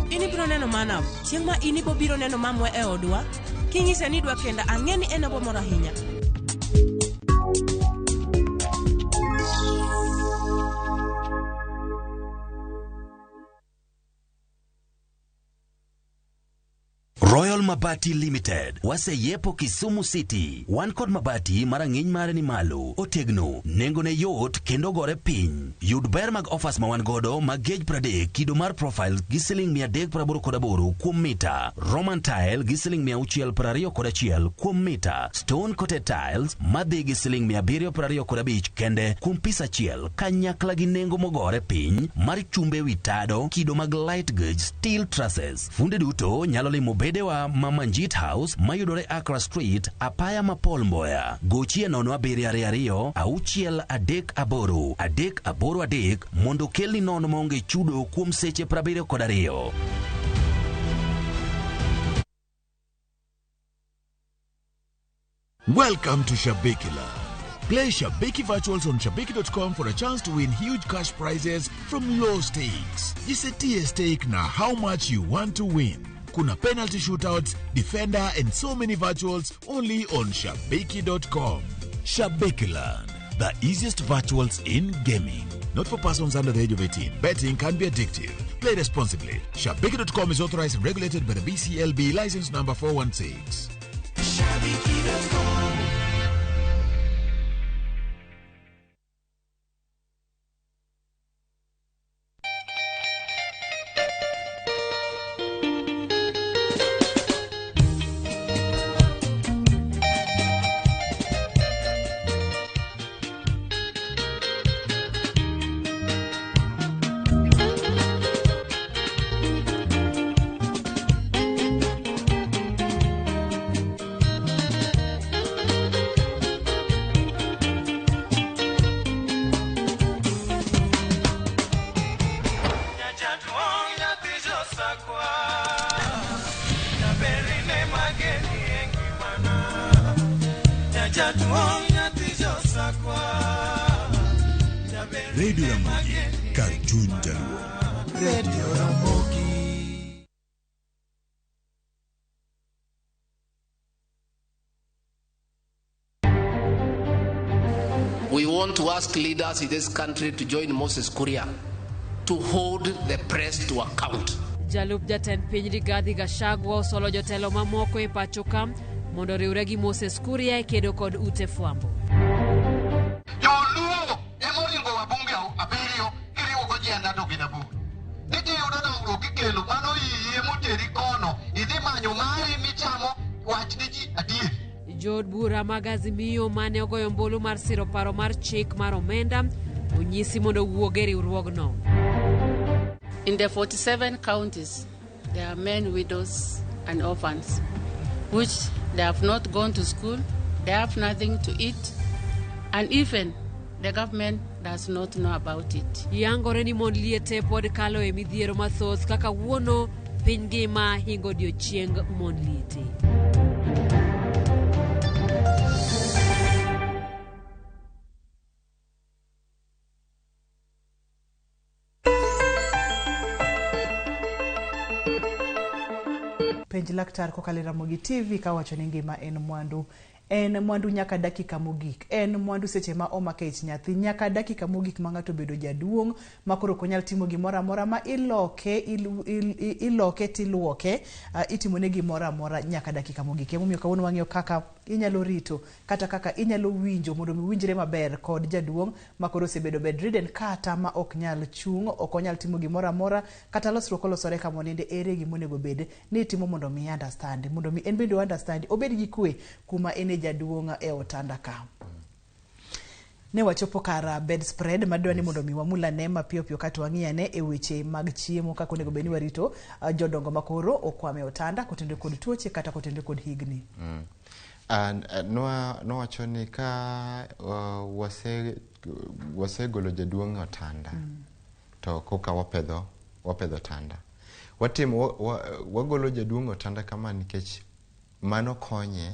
In ibiro neno mana chieng' ma in ibo biro neno mamwa e odwa kinyise ni idwa kenda ang'e ni en obo mor ahinya. Royal Mabati Limited waseyiepo Kisumu City. Wan kod mabati ma rang'iny mare ni malo, otegno, nengone yot kendo gore piny. Yud ber mag offers ma wan godo mag gauge 30 kido mar profile gi siling 388 kuom mita, Roman tile gi siling 621 kuom mita, stone coated tiles madhi gi siling 725 kende kuom pis achiel kanyakla gi nengo mogore piny mar chumbe wi tado kido mag light gauge steel trusses. Funde duto nyalo limo bedewa ma Manjit House mayudore Accra Street, apaya ma Paul Mboya. Gochie 0722 638 383 mondo kelni nono maonge chudo kuom seche 72. Welcome to Shabiki Land. Play Shabiki Virtuals on Shabiki.com for a chance to win huge cash prizes from low stakes. Jisetie stake na how much you want to win. Kuna penalty shootouts, defender, and so many virtuals only on Shabiki.com. Shabiki Land, the easiest virtuals in gaming. Not for persons under the age of 18. Betting can be addictive. Play responsibly. Shabiki.com is authorized and regulated by the BCLB license number 416. Shabiki.com. Radio Ramogi, kar chuny Jaluo. Radio Ramogi. We want to ask leaders in this country to join Moses Kuria to hold the press to account. Jalup jatend piny Rigathi Gachagua osolo jotelo mamoko e pacho ka mondo oriwre gi Moses Kuria e kedo kod ute fwambo. Joluo emoringo wabunge abiriyo kiriwo go ji andado gi aboro. Ni tiyudo dongruok ikelo mano iyi emoteri kono idhi manyo mari michamo wach ni ji adier. Jo Jood bura mag Azimio mane ogoyo ombulu mar siro paro mar chik mar omenda onyisi mondo owuog e riwruogno. In the 47 counties, there are men, widows, and orphans, which they have not gone to school, they have nothing to eat, and even the government does not know about it. Yangore ni mond liete pod kalo e midhiero mathoth kaka wuono piny ngima hingo odiochieng mond liete. Penj laktar kokalo e Ramogi TV kawacho ni ngima en mwandu. En mwandu nyaka dakika mogik. En mwandu seche ma omake ich nyathi nyaka dakika mogik ma ng'ato obedo jaduong' ma koro ok onyal timo gimoro amora ma iloke iloke tiluoke itimone gimoro amora nyaka dakika mogik. Emomiyo kawuono wang'iyo kaka inyalo rito kata kaka inyalo winjo mondo mi winjre maber kod jaduong' ma koro osebedo bedridden kata ma ok nyal chung', ok onyal timo gimoro amora kata losruok olosore kama oninde, ere gima onego bed ni itimo mondo mi understand, mondo mi en bende o understand, obed gi kwe kuma en e jaduong' e otanda ka. Ne wachopo kar bedspread madwa ni mondo mi wamul ane mapiyo piyo kato wang'i ane e weche mag chiemo kaka onego bed ni warito jodongo ma koro okwame otanda kotenore kod tuoche kata kotenore kod higni. Nowacho ni ka wasegolo jaduong' e otanda to koka wapedho otanda. Wagolo jaduong' e otanda kama nikech mano konye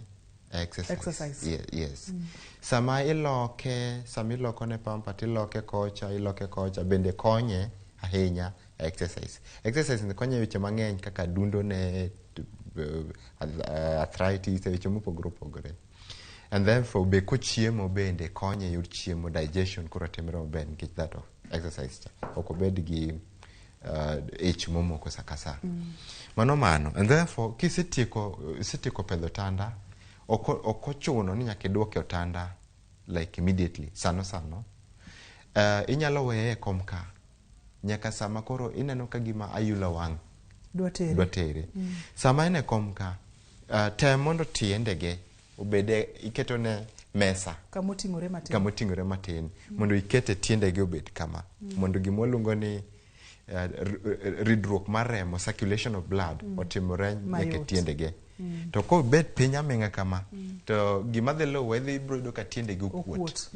exercise. Yes. Sama iloke, sama iloko ne pampa tiloke kocha, iloke kocha, bende konye ahinya exercise. Exercise ni konye weche mang'eny kaka dundo ne arthritis, weche mopogore opogore. And therefore be kochiemo bende konye yud chiemo, digestion koro timre maber nikech that of exercise cha. Ok obed gi ich momoko sa ka sa. Mano. And therefore kisetieko pedho otanda, ok ochuno ni nyaka iduoke otanda like immediately, sano. Inyalo weye e kom ka nyaka sama koro ineno ka gima ayula wang' dwa tere. Sama en e kom ka, tem mondo tiendege obede, iketone mesa kamoting'ore matin mondo ikete tiendege obed kama, mondo gima waluongo ni ridruok mar remo, circulation of blood, otimore nyaka tiendege. To kobet piny aming'a kama, to gima dhi luwe dhi ibiro yudo ka tiendege okuot.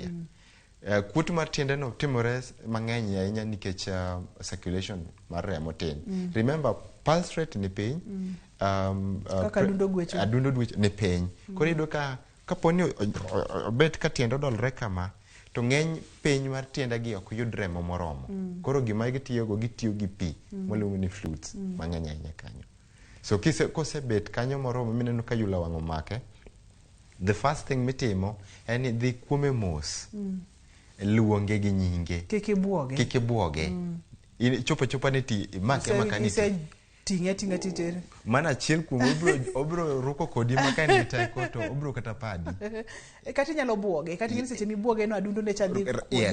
Kuot mar tiende no timore mang'eny ahinya nikech circulation mar remo tin. Remember, pulse rate ni piny, kaka adundo gwecho ni piny. Koro iyudo ka kapo ni obet ka tiende odolre kama, to ng'eny piny mar tiendegi ok yud remo moromo. Koro gima gitiyogo, gitiyo gi pi mwaluongo ni fluids mang'eny ahinya kanyo. So kosebet kanyo moromo mineno ka yula wang' omake, the first thing mitimo en ni dhi kuome mos, luonge gi nyinge. Kik ibuoge. Chopo ni ti imake maka ni ting'e ating'a titere. Mana achiel kuom obiro ruko kodi maka ni teko to obiro kata padi. Kata inyalo buoge, kata ing'e seche mibuoge no adundo ne cha dhi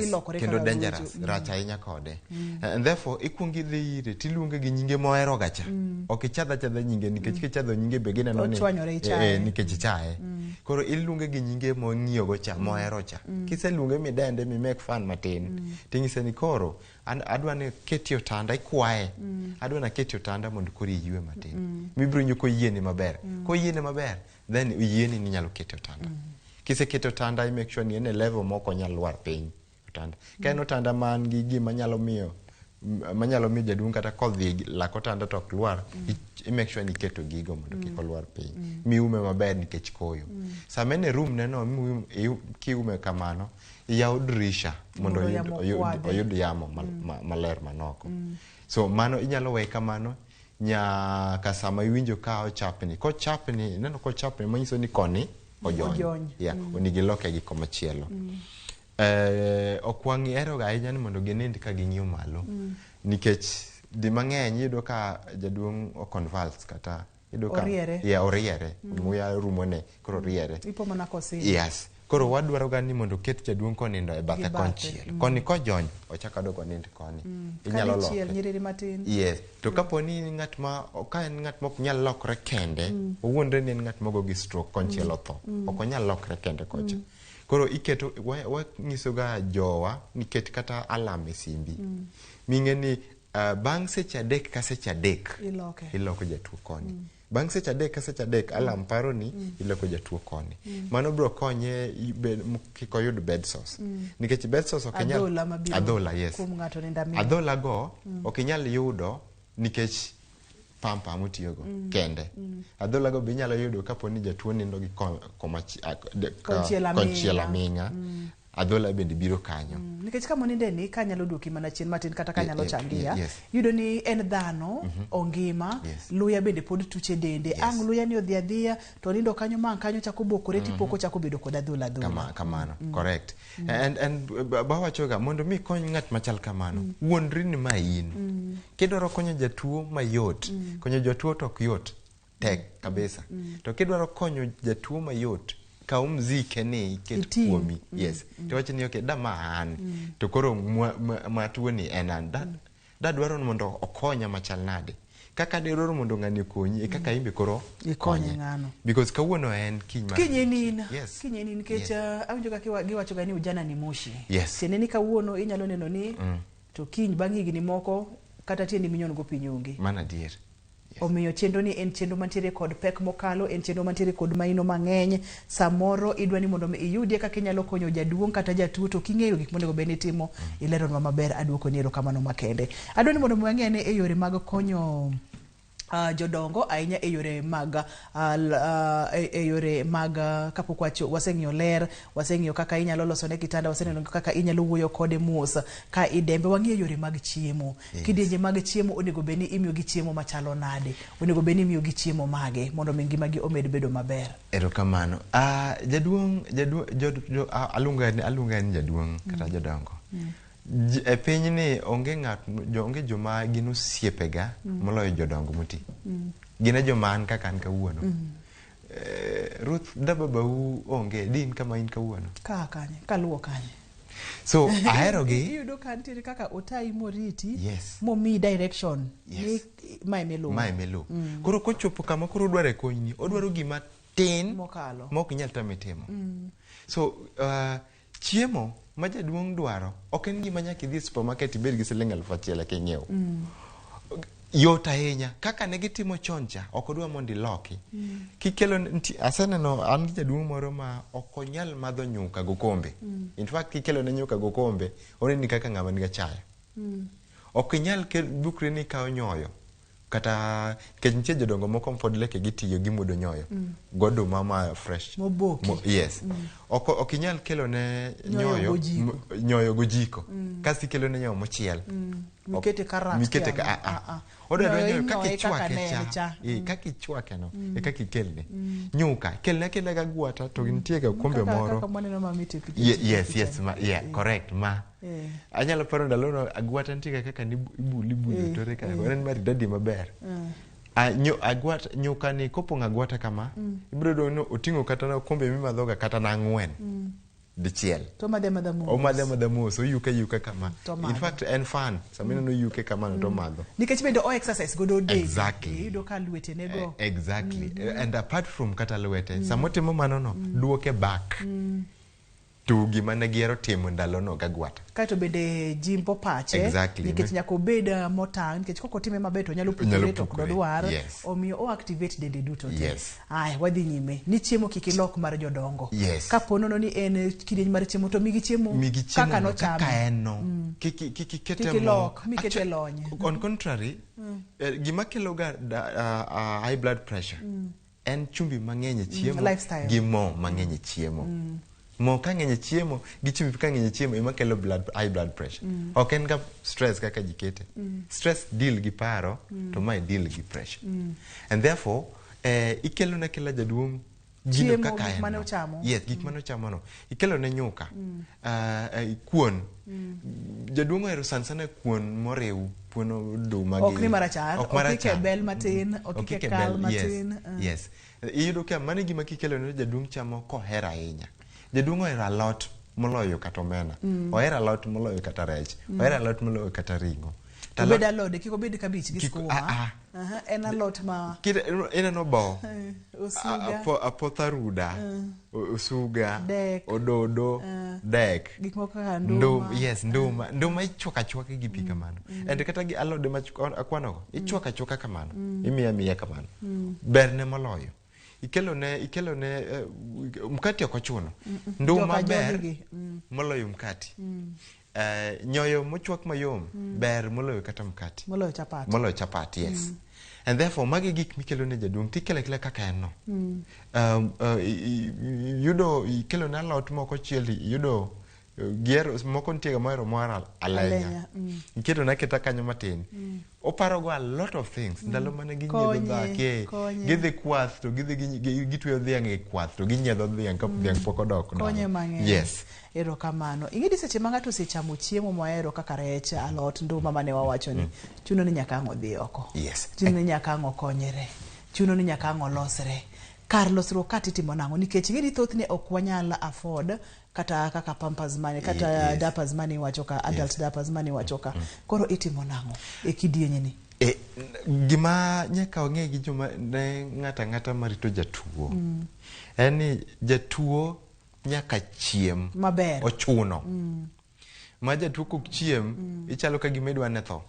lokore kendo dangerous, rach ahinya kode. And therefore ikuongo idhi ire tiluonge gi nyinge mohero gacha. Ok ichadh achadha nyinge nikech kichadho nyinge be gineno ni ochwanyore ichaye. Nikech ichaye. Koro iluonge gi nyinge mong'iyo go cha, mohero cha. Kiseluonge midende mi make fun matin, ting'ise ni koro adwa ni keti otanda, ikwaye. Adwa ni aketi otanda mondo koro iywe matin. Mibiro winjo koyieni maber. Koyieni maber, then oyieni ni inyalo kete otanda. Kisekete otanda, i make sure ni en e level mok onyal lwar piny otanda. Ka en otanda man gi gima nyalo miyo jaduong' kata kodhi lak otanda to ok lwar, i make sure ni iketo gigo mondo kik olwar piny. Miume maber nikech koyo. Sama en e room neno, kiume kamano, iyaw dirisha mondo oyud yamo maler manoko. So mano inyalo weye kamano nyaka sama iwinjo ka ochapni. Kochapni, ineno kochapni manyiso ni koni ojony. Yeah, onego iloke gi komachielo. Ok wang'ihero ga ahinya ni mondo ginind ka ging'iyo malo. Nikech di mang'eny iyudo ka jaduong' o convulse kata iyudo ka oriere. Yeah, oriere. Muya rumone, koro oriere. Ipo mana kosindo. Yes. Koro wadwaro ga ni mondo oket jaduong' konindo e bathe Gi bathe, konchiel. Koni kojony, ochako odok onind koni. Inyalo Kadichiel, loke. nyiriri matin. Yes. To kapo ni en ng'at ma ka en ng'at ma ok nyal lokre kende, owuondre ni en ng'at mogo gi stroke konchiel otho. Ok onyal lokre kende kocha. Koro iketo wanyiso ga jowa ni ket kata alarm e simbi. Ming'e ni bang' seche 3 ka seche 3 Iloke. iloko jatuo koni. Bang' seche 3 ka seche 3 alarm paro ni iloko jatuo koni. Mano biro konye kik oyud bed sores. Nikech bed sores ok inyal Adhola mabiro adhola, yes. kuom ng'ato nindo aming'a. Adhola go ok inyal yudo nikech pampa motiyogo kende. Adhola go be inyalo yudo kapo ni jatuo nindo gi Konchiel aming'a. konchiel aming'a. Adhola bende biro kanyo. Nikech kama oninde ni kanyalo duoki mana chien matin kata kanyalo changia yudo ni en dhano ongima luya bende pod tuche dende ang' luya ni odhi adhiya to nindo kanyo ma ang' kanyo chako bokore tipoko chako bedo kod adhola adhola. Kamano, correct. And bawachoga mondo mi ikony ng'at machal kamano, wuondri ni ma in. Kidwaro konyo jatuo mayot, konyo jatuo to ok yot, tek kabisa. To kidwaro konyo jatuo mayot, kaw mzike ni iket Iting'. kuomi. Yes. To wach ni okay, da ma an. To koro ma tuo ni en an. Da dwaro ni mondo okonya machal nade. Kaka dwaro mondo ng'ani okonyi, e kaka in be koro Ikonye konye. ng'ano. Because kawuono en kiny mar Kiny en in. Yes. Kiny en in nikech awinjo ka giwacho ga ni ujana ni moshi. Yes. Tiende ni kawuono inyalo neno ni to kiny bang' higni moko kata tiendi minyon go piny onge. Mano adier. Omiyo chenro ni en chenro mantiere kod pek mokalo, en chenro mantiere kod maino mang'eny. Samoro idwa ni mondo mi iyudie kaka inyalo konyo jaduong' kata jatuo to king'eyo gik monego bed ni itimo, ileronwa maber, aduoko ni erokamano makende. Adwa ni mondo mi wang'e ane e yore mag konyo jodongo ahinya e yore mag e yore mag kapok waseng'iyo ler, waseng'iyo kaka inyalo losone kitanda, waseneno kaka inyalo wuoyo kode mos ka idembe, wang'iyo yore mag chiemo. Kidienje mag chiemo onego bed ni imiyo gi chiemo machalo nade, onego bed ni imiyo gi chiemo mage mondo mi ngimagi omed bedo maber. Erokamano. Jaduong', aluonga ni jaduong' kata jodongo. E pinyni onge ng'at, onge joma gin osiepega moloyo jodongo moti. Gin e joma an kaka an kawuono. Ruth, da babau onge, di in kama in kawuono. Ka kanye, kaluwo kanye. So, aherogi. Iyudo ka nitiere kaka otayi moriti, Yes. momiyi direction. Yes. Ni mae miluwo. Mae miluwo. Koro kochopo kama koro odwaro konyni, odwaro gima tin mokalo ma ok inyal tame timo. So, chiemo ma jaduong' dwaro ok en gima nyaka idhi e supermarket ibed gi siling 1000 eka ing'iew. Yot ahinya kaka ne gitimo chon cha, ok odwa mondo iloki. Kikelo aseneno an gi jaduong' moro ma ok onyal madho nyuka gokombe. In fact kikelo ne nyuka gokombe, oneni kaka ng'ama nigi achaya. Ok inyal bukri ni ikawo nyoyo. Kata nikech nitie jodongo moko ma pod leke gitiyo gimuodo nyoyo. Goduma ma fresh. Moboki. Yes. Ok inyal kelo ne Nyoyo nyoyo gojiko. Nyoyo gojiko. Kasto ikelo ne nyoyo mochiel. Mikete ka rat Mikete kia ka, no. Odwa Nyoyo nyoyo kaka inyoye kaka ichwake ne en cha. cha. Kaka ichwake no, e kaka ikelne. Nyuka, kelne akela ga gwata to nitie ga okombe Kaka- moro. Kaka mwaneno mamit e picha. Yes, yes, ma, yeah, correct, ma. Anyalo paro ndalono agwata nitie ga kaka ni ibuli buli tore ka. En maridadi maber. Agwata, nyuka ni kopong'o agwata kama, ibiro yudo ni oting'o kata na okombe mimadhoga kata na 4. Dichiel. To omadhe amadha mos. Omadhe amadha mos, oyuke ayuka kama. To omadho. In fact, en fan. Sama ineno oyuke kamano to omadho. Nikech bende o exercise godo del. Exactly. Iyudo ka lwete nego. Exactly. And apart from kata lwete, sama otimo mano no, duoke back. To gima ne gihero timo ndalono gagwata. Kaeto bende jimbo pache. Exactly. Nikech nyaka obed motang', nikech kok otime maber to nyalo Nyalo pukore to ok pukore. dodwar. Yes. Omiyo o activate dende duto te. Yes. Aya, wadhi nyime. Ni chiemo kik ilok mar jodongo. Yes. Kapo nono ni en kidieny mar chiemo to migi chiemo Migi chiemo kaka no, nochame. kaka en no. Kik ikete Kik mo. ilok, mikete lony. On contrary, gima kelo ga high blood pressure en chumbi mang'eny e chiemo Lifestyle. gi mo mang'eny e chiemo. Mo ka ng'eny e chiemo gi chumbi ka ng'eny e chiemo ema kelo high blood pressure. Ok en ga stress kaka ji kete. Stress deal gi paro to mae deal gi pressure. And therefore, ikelo ne kela jaduong' gino Chiemo, kaka gik en mane no. ochamo. Yes, gik mane ochamo no. Ikelo ne nyuka. Kuon. Jaduong' ohero sana sana kuon moriw, kuon oduma gi Ok ni marachar, Ok ok ike marachar. bel matin, ok Ok ike ike kal bel, yes, matin. Yes. Iyudo ka mano e gima kikelo ne jaduong' chamo kohero ahinya. Jaduong' ohero alot moloyo kata omena. Ohero alot moloyo kata rech. Ohero alot moloyo kata ring'o. To Obed alode, kik obed kabich gi Kik- skuma. ah, ah. Aha, en alot ma Ineno bo. Osuga. Apoth aruda. Osuga. Dek. Ododo. Dek. Gik moko kaka nduma. Yes, nduma. Nduma ichwako achwaka gi pi kamano. And kata gi alode ma akwanogo, ichwako achwaka kamano. Imiyo amiya kamano. Berne moloyo. Ikelone mkati ok ochuno. Nduma Joka ber jogi. Moloyo mkati. Nyoyo mochwak mayom ber moloyo kata mkati. Moloyo chapat. Moloyo chapat, yes. And therefore magi gik mikelo ne jaduong' tikele akela kaka en no. Yudo ikelone alot moko chiel yudo gihero moko nitie ga mohero mohero alenya. Alenya. Iketone aketa kanyo matin. Oparogo a lot of things. Ndalo mane ginyiedho Konye, dhak, eh, konye. gidhi kwath to gidhi gitweyo dhiang' e kwath to ginyiedho dhiang' ka dhiang' pok odok dala. Konye mang'eny. Yes. Erokamano. Ing'e ni seche ma ng'ato osechamo chiemo mohero kaka rech, alot, nduma mane wawacho ni, chuno ni nyaka ang' odhi oko. Yes. Chuno ni nyaka ang' okonyre. Chuno ni nyaka ang' olosre. Kar losruok ka titimo nang'o? Nikech ing'e ni thothne ok wanyal afford kata kaka pampers mane, kata diapers mane iwacho ka, adult diapers mane iwacho ka. Koro itimo nang'o e kidienye ni? Gima nyaka wang'e gi joma ne ng'ato ang'ata marito jatuo en ni jatuo nyaka chiem Maber. Ochuno. Ma jatuo kok chiem, ichalo ka gima idwa ne tho.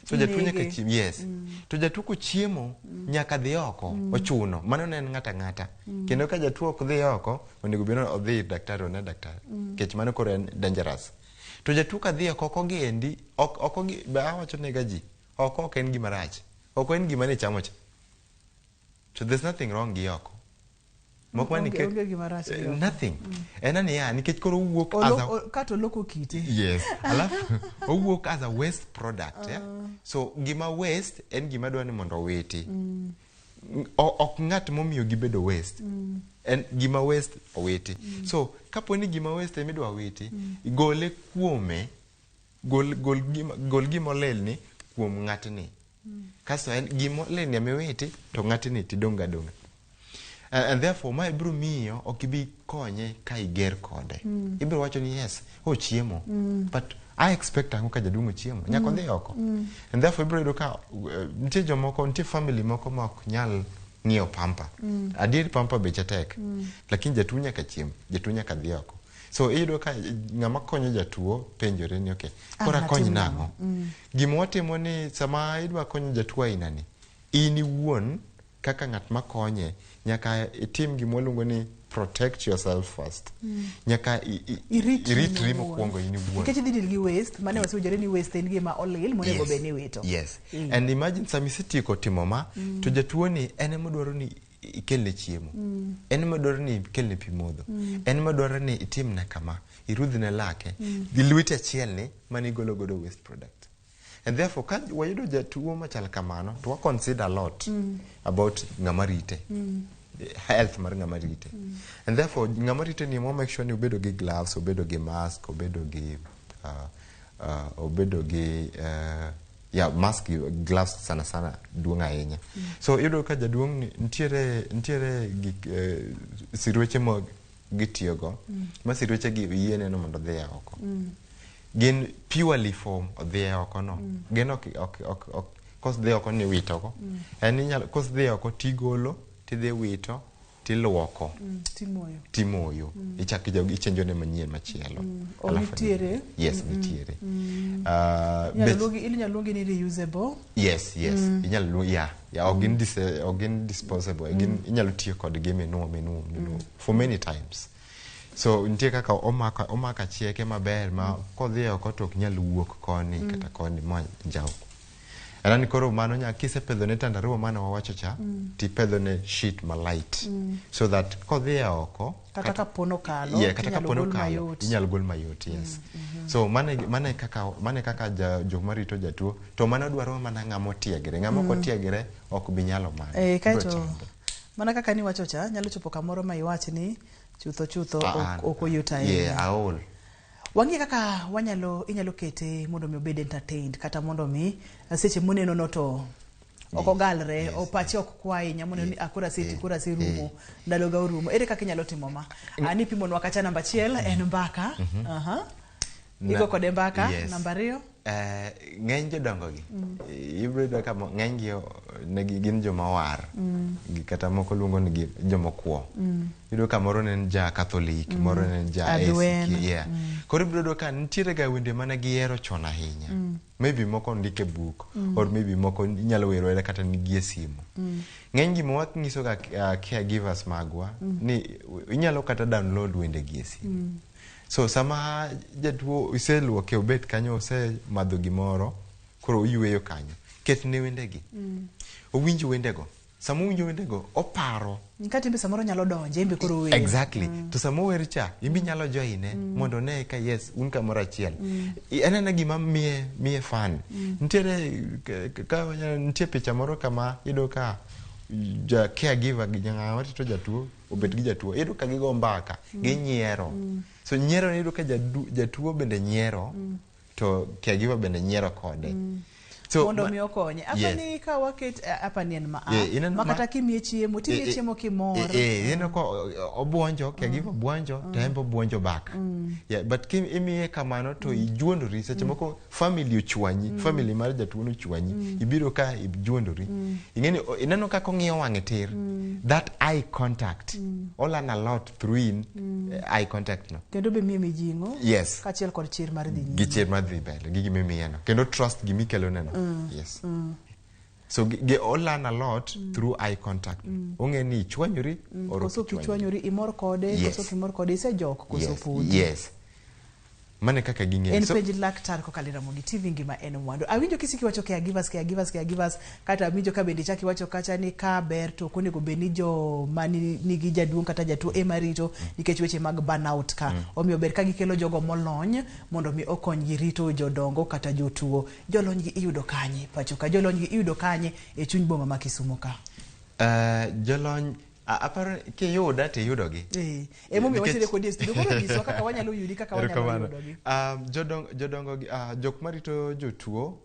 So jatuo nyaka Inege. chiem, yes. To jatuo kochiemo nyaka dhi oko, ochuno. Mano ne en ng'ato ang'ata. Kendo ka jatuo ok dhi oko, onego bed ni odhi ir daktari, one daktari. Nikech mano koro en dangerous. To jatuo ka dhi oko, oko gi endi, ok oko gi, be awacho nega ji, oko ok en gima rach. Oko en gima ne ichamo cha. So there's nothing wrong gi oko. Mok ma nikech Onge gima rach gi oko. Nothing. En niya, nikech koro owuok as a Kato oloko kite. Yes. Alafu owuok as a waste product. Yeah? So gima waste en gima dwa ni mondo owiti. Ok ng'at momiyo gibedo waste. En gima waste owiti. So kapo ni gima waste ema idwa witi, gole kuome, gol gima olilni kuom ng'atni. Kasto en gima olilni ema iwiti, to ng'atni tidong' adong'a. And therefore mae biro miyo ok ibi konye ka iger kode. Ibiro wacho ni yes, ochiemo. But I expect ang'o ka jaduong' ochiemo? Nyaka odhi oko. And therefore ibiro yudo ka nitie jomoko, nitie family moko ma ok nyal ng'iewo pamper. Adier pamper beche tek. Lakini jatuo nyaka chiem, jatuo nyaka dhi oko. So iyudo ka ng'ama konyo jatuo penjore ni okay, koro Ang' akony atim nang'o? Gima watimo ni sama idwa konyo jatuo aina ni, in iwuon kaka ng'at makonye nyaka itim gima waluongo ni protect yourself first. Nyaka Iritri iritri in owuon. mokwongo in iwuon. Nikech idhi deal gi waste, mane wasewinjore ni waste en gima olil monego Yes. bed ni iwito. Yes. And imagine sama isetieko timo ma, to jatuo ni en ema dwaro ni ikelne chiemo. En ema dwaro ni ikelne pi modho. En ema dwaro ni itimne kama, irudhne lake. Gi lweti achiel ni mane igolo godo waste product. And therefore ka wayudo jatuo machal kamano, to wa consider a lot about ng'ama rite. Health mar ng'ama rite. And therefore ng'ama rite ni mo make sure ni obedo gi gloves, obedo gi mask, obedo gi yeah, mask, gloves sana sana duong' ahinya. So iyudo ka jaduong' ni nitiere gik sirweche ma gitiyogo, ma sirweche gi yiene no mondo odhi oko. Gin purely for odhi oko no. Gin ok kos dhi oko ni wito go. En inyalo kos dhi oko tigolo, tidhi wito, tiluoko. Timoyo. Timoyo. Ichako ichenjo ne manyien machielo. O Alafu nitiere? Yes, nitiere. Inyalo luongi ni reusable. Yes. Inyalo luong, yeah. Yeah, ok gin ok gin disposable. Gin inyalo tiyo kodgi minuo, minuo, minuo for many times. So nitie kaka omako achieke maber ma kodhi oko to ok nyal wuok koni kata koni ma njaw. Anani koro mano nya kisepedho ne tandarua mane wawacho cha, tipedho ne sheet ma light. So that kodhi oko Kata kapo nokalo, yeah, kata inyalo kapo gol nokalo, mayot. inyalo gol mayot, yes. So mane kaka jok marito jatuo, to mano dwaro mana ng'ama otiegre. Ng'ama ok otiegre ok bi nyalo mano. Biro Kaeto chande. mana kaka niwacho cha, nyalo chopo kamoro ma iwach ni chutho chutho Ah, ok oyot ahinya. Yeah, aol. Wang'e kaka inyalo kete mondo mi obed entertained kata mondo mi seche moneno no to Ok ogalre, opache ok kwa ahinya moneno ni akoro aseti koro aserumo, ndalo ga orumo. Ere kaka inyalo timo ma? Ani ipimonwa kacha namba achiel en mbaka. Aha. Igo kode mbaka. Yes. Namba ariyo. Ng'eny jodongo gi ibiro yudo ka ng'eny gi ne gin joma owar. Gi kata moko luongo ni gin joma okuo. Iyudo ka moro ne en ja Catholic, moro ne en ja Adwen. ACK, yeah. Koro ibiro yudo ka nitiere ga wende mane gihero chon ahinya. Maybe moko ondik e buk, or maybe moko inyalo wero wera kata nigi e simu. Ng'eny gima wanyiso ga caregivers magwa ni inyalo kata download wende gi e simu. So sama jatuo iseluoke obet kanyo osemadho gimoro, koro oyueyo kanyo. Ketne wendegi. Owinj wendego. Sama owinjo wendego, oparo. Kata imbe samoro nyalo donje, imbe koro wer. Exactly. To sama ower cha, imbe inyalo joine mondo one ka yes, un kamoro achiel. En ena gima miye fun. Nitiere ka nitie picha moro kama iyudo ka ja caregiver gi ng'ama rito jatuo obet gi jatuo, iyudo ka gigo mbaka, ginyiero. So nyiero iyudo ka jatuo bende nyiero, to caregiver bende nyiero kode. So, mondo mi okonye. Yes. Apani ka waket apani en ma a. Yeah, ineno Ma kata kimiye chiemo, timiye chiemo kimor. Ineno ka obuonjo, caregiver buonjo, to en be obuonjo back. Yeah, but imiye kamano to ijuondori, seche moko family ochwanyi, family mar jatuo no ochwanyi, ibiro ka ijuondori. Ing'eni, ineno kaka ong'iyo wang'e tir. That eye contact, o learn a lot through in eye contact no. Kendo be miye mijing'o. Yes. Kaachiel kod chir mar dhi nyime. Gi chir mar dhi mbele, gi gima imiye no. Kendo trust gimikelo neno. Yes. So gi o learn a lot through eye contact. Ong'e ni ichwanyori or Koso ok ichwanyori. kichwanyori imor kode, Yes. koso ok imor kode, isejok koso Yes. podi. Yes. Mane kaka ging'eyo. En So, penj laktar kokalo e Ramogi TV ngima en mwandu. Awinjo kisiki iwacho caregivers, caregivers, caregivers, kata awinjo ka bende ichako iwacho kacha ni ka ber to ok onego bed ni joma nigi jaduong' kata jatuo ema rito nikech weche mag burnout ka. Omiyo ber ka gikelo jogo molony mondo mi okonygi rito jodongo kata jotuo. Jolony gi iyudo kanye pacho ka? Jolony gi iyudo kanye e chuny boma ma Kisumu ka? Jolony aparo kiyuda to iyudogi. Emomiyo Nikech watiere kodi e studio. Koro nyiswa kaka wanyalo yudi, kaka wanyalo Erokamano. yudogi. Jodongo gi, jok marito jotuo,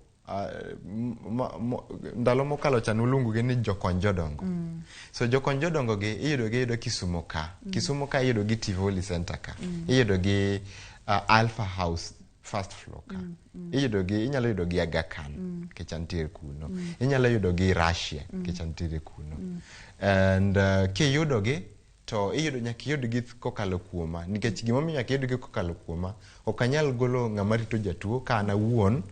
ndalo mokalo cha noluongo gi ni jokony jodongo. So jokony jodongo gi iyudo gi iyudo Kisumu ka. Kisumu ka iyudo gi Tivoli Center ka. Iyudo gi Alpha House first floor ka. Iyudo gi, inyalo yudo gi Aga Khan, nikech antiere kuno. Inyalo yudo gi Russia, nikech antiere kuno. And kiyudo gi to iyudo nyaka iyud gi kokalo kuoma, nikech gimomiyo nyaka iyud gi kokalo kuoma, ok anyal golo ng'ama rito jatuo ka an awuon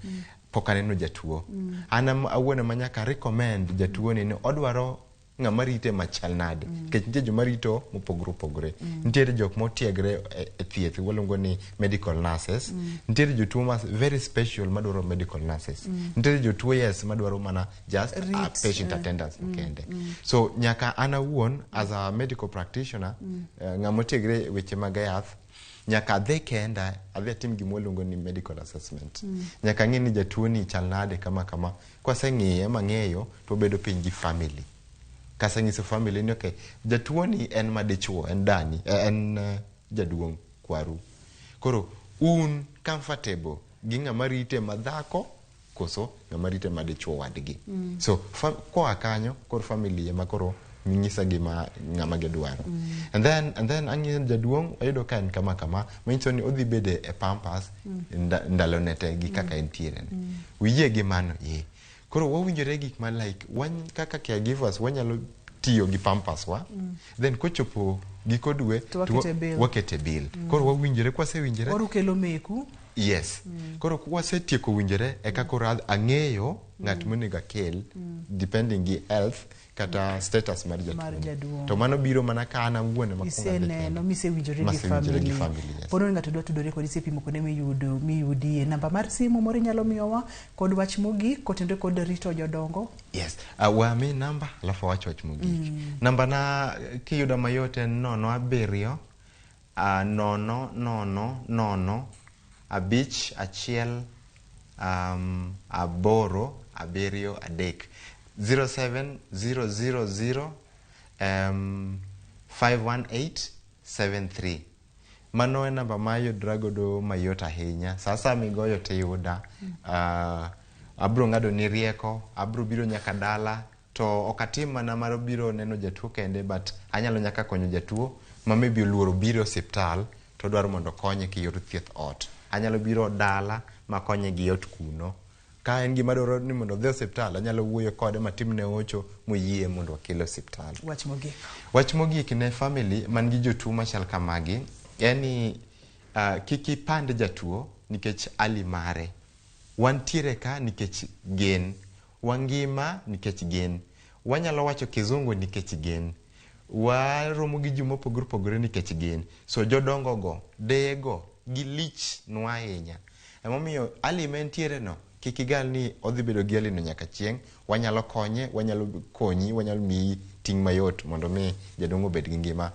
pok aneno jatuo. An awuon ema nyaka recommend jatuo ni odwaro ng'ama rite machal nade, nikech nitie joma rito mopogore opogore. Nitiere jok motiegre e thieth, waluongo ni medical nurses. Nitiere jotuo ma very special madwaro medical nurses. Nitiere jotuo yes madwaro mana just a Rit, patient attendance kende. So nyaka an awuon as a medical practitioner, ng'ama otiegre e weche mag yath, nyaka adhi kenda, adhi atim gima waluongo ni medical assessment. Nyaka ang'e ni jatuo ni chal nade kama kama. Kwaseng'iye mang'eyo, to wabedo piny gi family. Kasenyiso family ni okay, jatuo ni en madichuo, en dani, en jaduong' kwaru. Koro un comfortable gi ng'ama rite madhako koso ng'ama rite madichuo wadgi. So koa kanyo koro family ema koro nyisa gima ng'ama gidwaro. And then ang'iyo jaduong' ayudo ka en kama kama, manyiso ni odhi bedo e pampers ndalo ne te gi kaka entiere ni. Uyie gi mano? Yie. Koro wawinjore gik ma like wan kaka caregivers wanyalo tiyo gi pampers wa. Then kochopo giko dwe To wakete bill. wakete bill. Koro wawinjore, kwasewinjore Oru kelo meku. Yes. Koro kwasetieko winjore eka koro ang'eyo ng'at monego akel depending gi health kata status mar jatuo. Mar jaduong'. To mano biro mana ka an awuon ema kuongo adhi Iseneno kenda. misewinjore gi Masewinjore gi family. family, yes. Pono ni ng'ato dwa tudore kodi isepimo kuonde miyudie. Namba mar simu moro inyalo miyowa kod wach mogik kotenore kod rito jodongo. Yes. Wa mi namba alafu awach wach mogik. Namba na kiyudo mayot en 0 7 0 0 0 5 1 8 7 3 07 0 0 0 518 73. Mano e namba ma ayudra godo mayot ahinya. Sa asaya migoyo tiyuda. Abro ng'ado ni rieko, abro biro nyaka dala, to ok atim mana mar biro neno jatuo kende, but anyalo nyaka konyo jatuo ma maybe oluoro biro e osiptal to odwaro mondo okonye ki yor thieth ot. Anyalo biro dala makonye gi ot kuno. Ka en gima dwaro ni mondo odhi e osiptal, anyalo wuoyo kode matimne hocho moyie mondo wakele osiptal. Wach mogik. Wach mogik ne family man gi jotuo machal kamagi en ni kik ipand jatuo nikech ali mare. Wantiere ka nikech gin. Wangima nikech gin. Wanyalo wacho kizungu nikech gin. Waromo gi ji mopogore opogore nikech gin. So jodongo go, deye go, gilich nwa ahinya. Emomiyo ali ma entiere no, kik igal ni odhi bedo gi ali no nyaka chieng'. Wanyalo konye, wanyalo konyi, wanyalo miyi ting' mayot mondo mi jaduong' obed gi ngima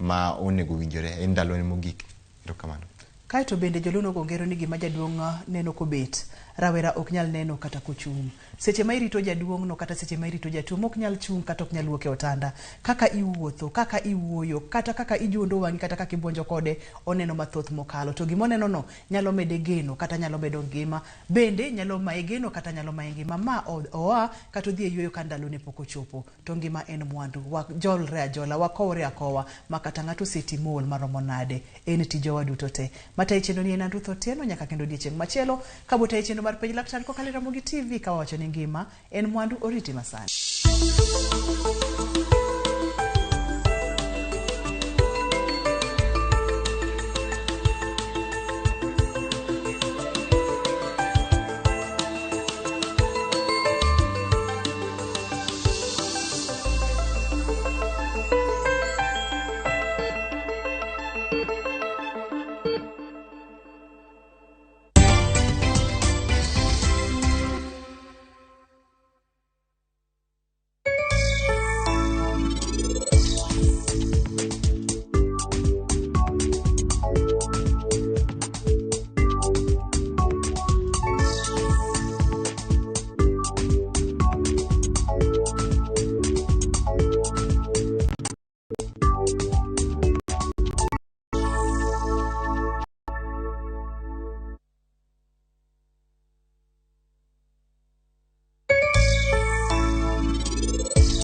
ma onego winjore e ndalone mogik. Erokamano. Kaeto bende joluo nogo ngero ni gima jaduong' neno kobet, rawera ok nyal neno kata kochung'. Seche ma irito jaduong' no kata seche ma irito jatuo mok nyal chung' kata ok nyal wuok e otanda, kaka iwuotho, kaka iwuoyo, kata kaka ijuondo wang'i kata kaka ibuonjo kode, oneno mathoth mokalo. To gima oneno no nyalo mede geno kata nyalo medo ngima. Bende nyalo maye geno kata nyalo maye ngima ma oa kata odhi e yueyo ka ndalone pok ochopo. To ngima en mwandu. Wajolre ajola, wakowre akowa ma kata ng'ato oseti mool maromo nade. En tijwa waduto te. Matayi chenro ni en an Ruth Otieno nyaka kendo odiechieng' machielo. Kabotayi chenro mar Penj Laktar kokalo e Ramogi TV kawawacho ni ngima en mwandu oriti masani.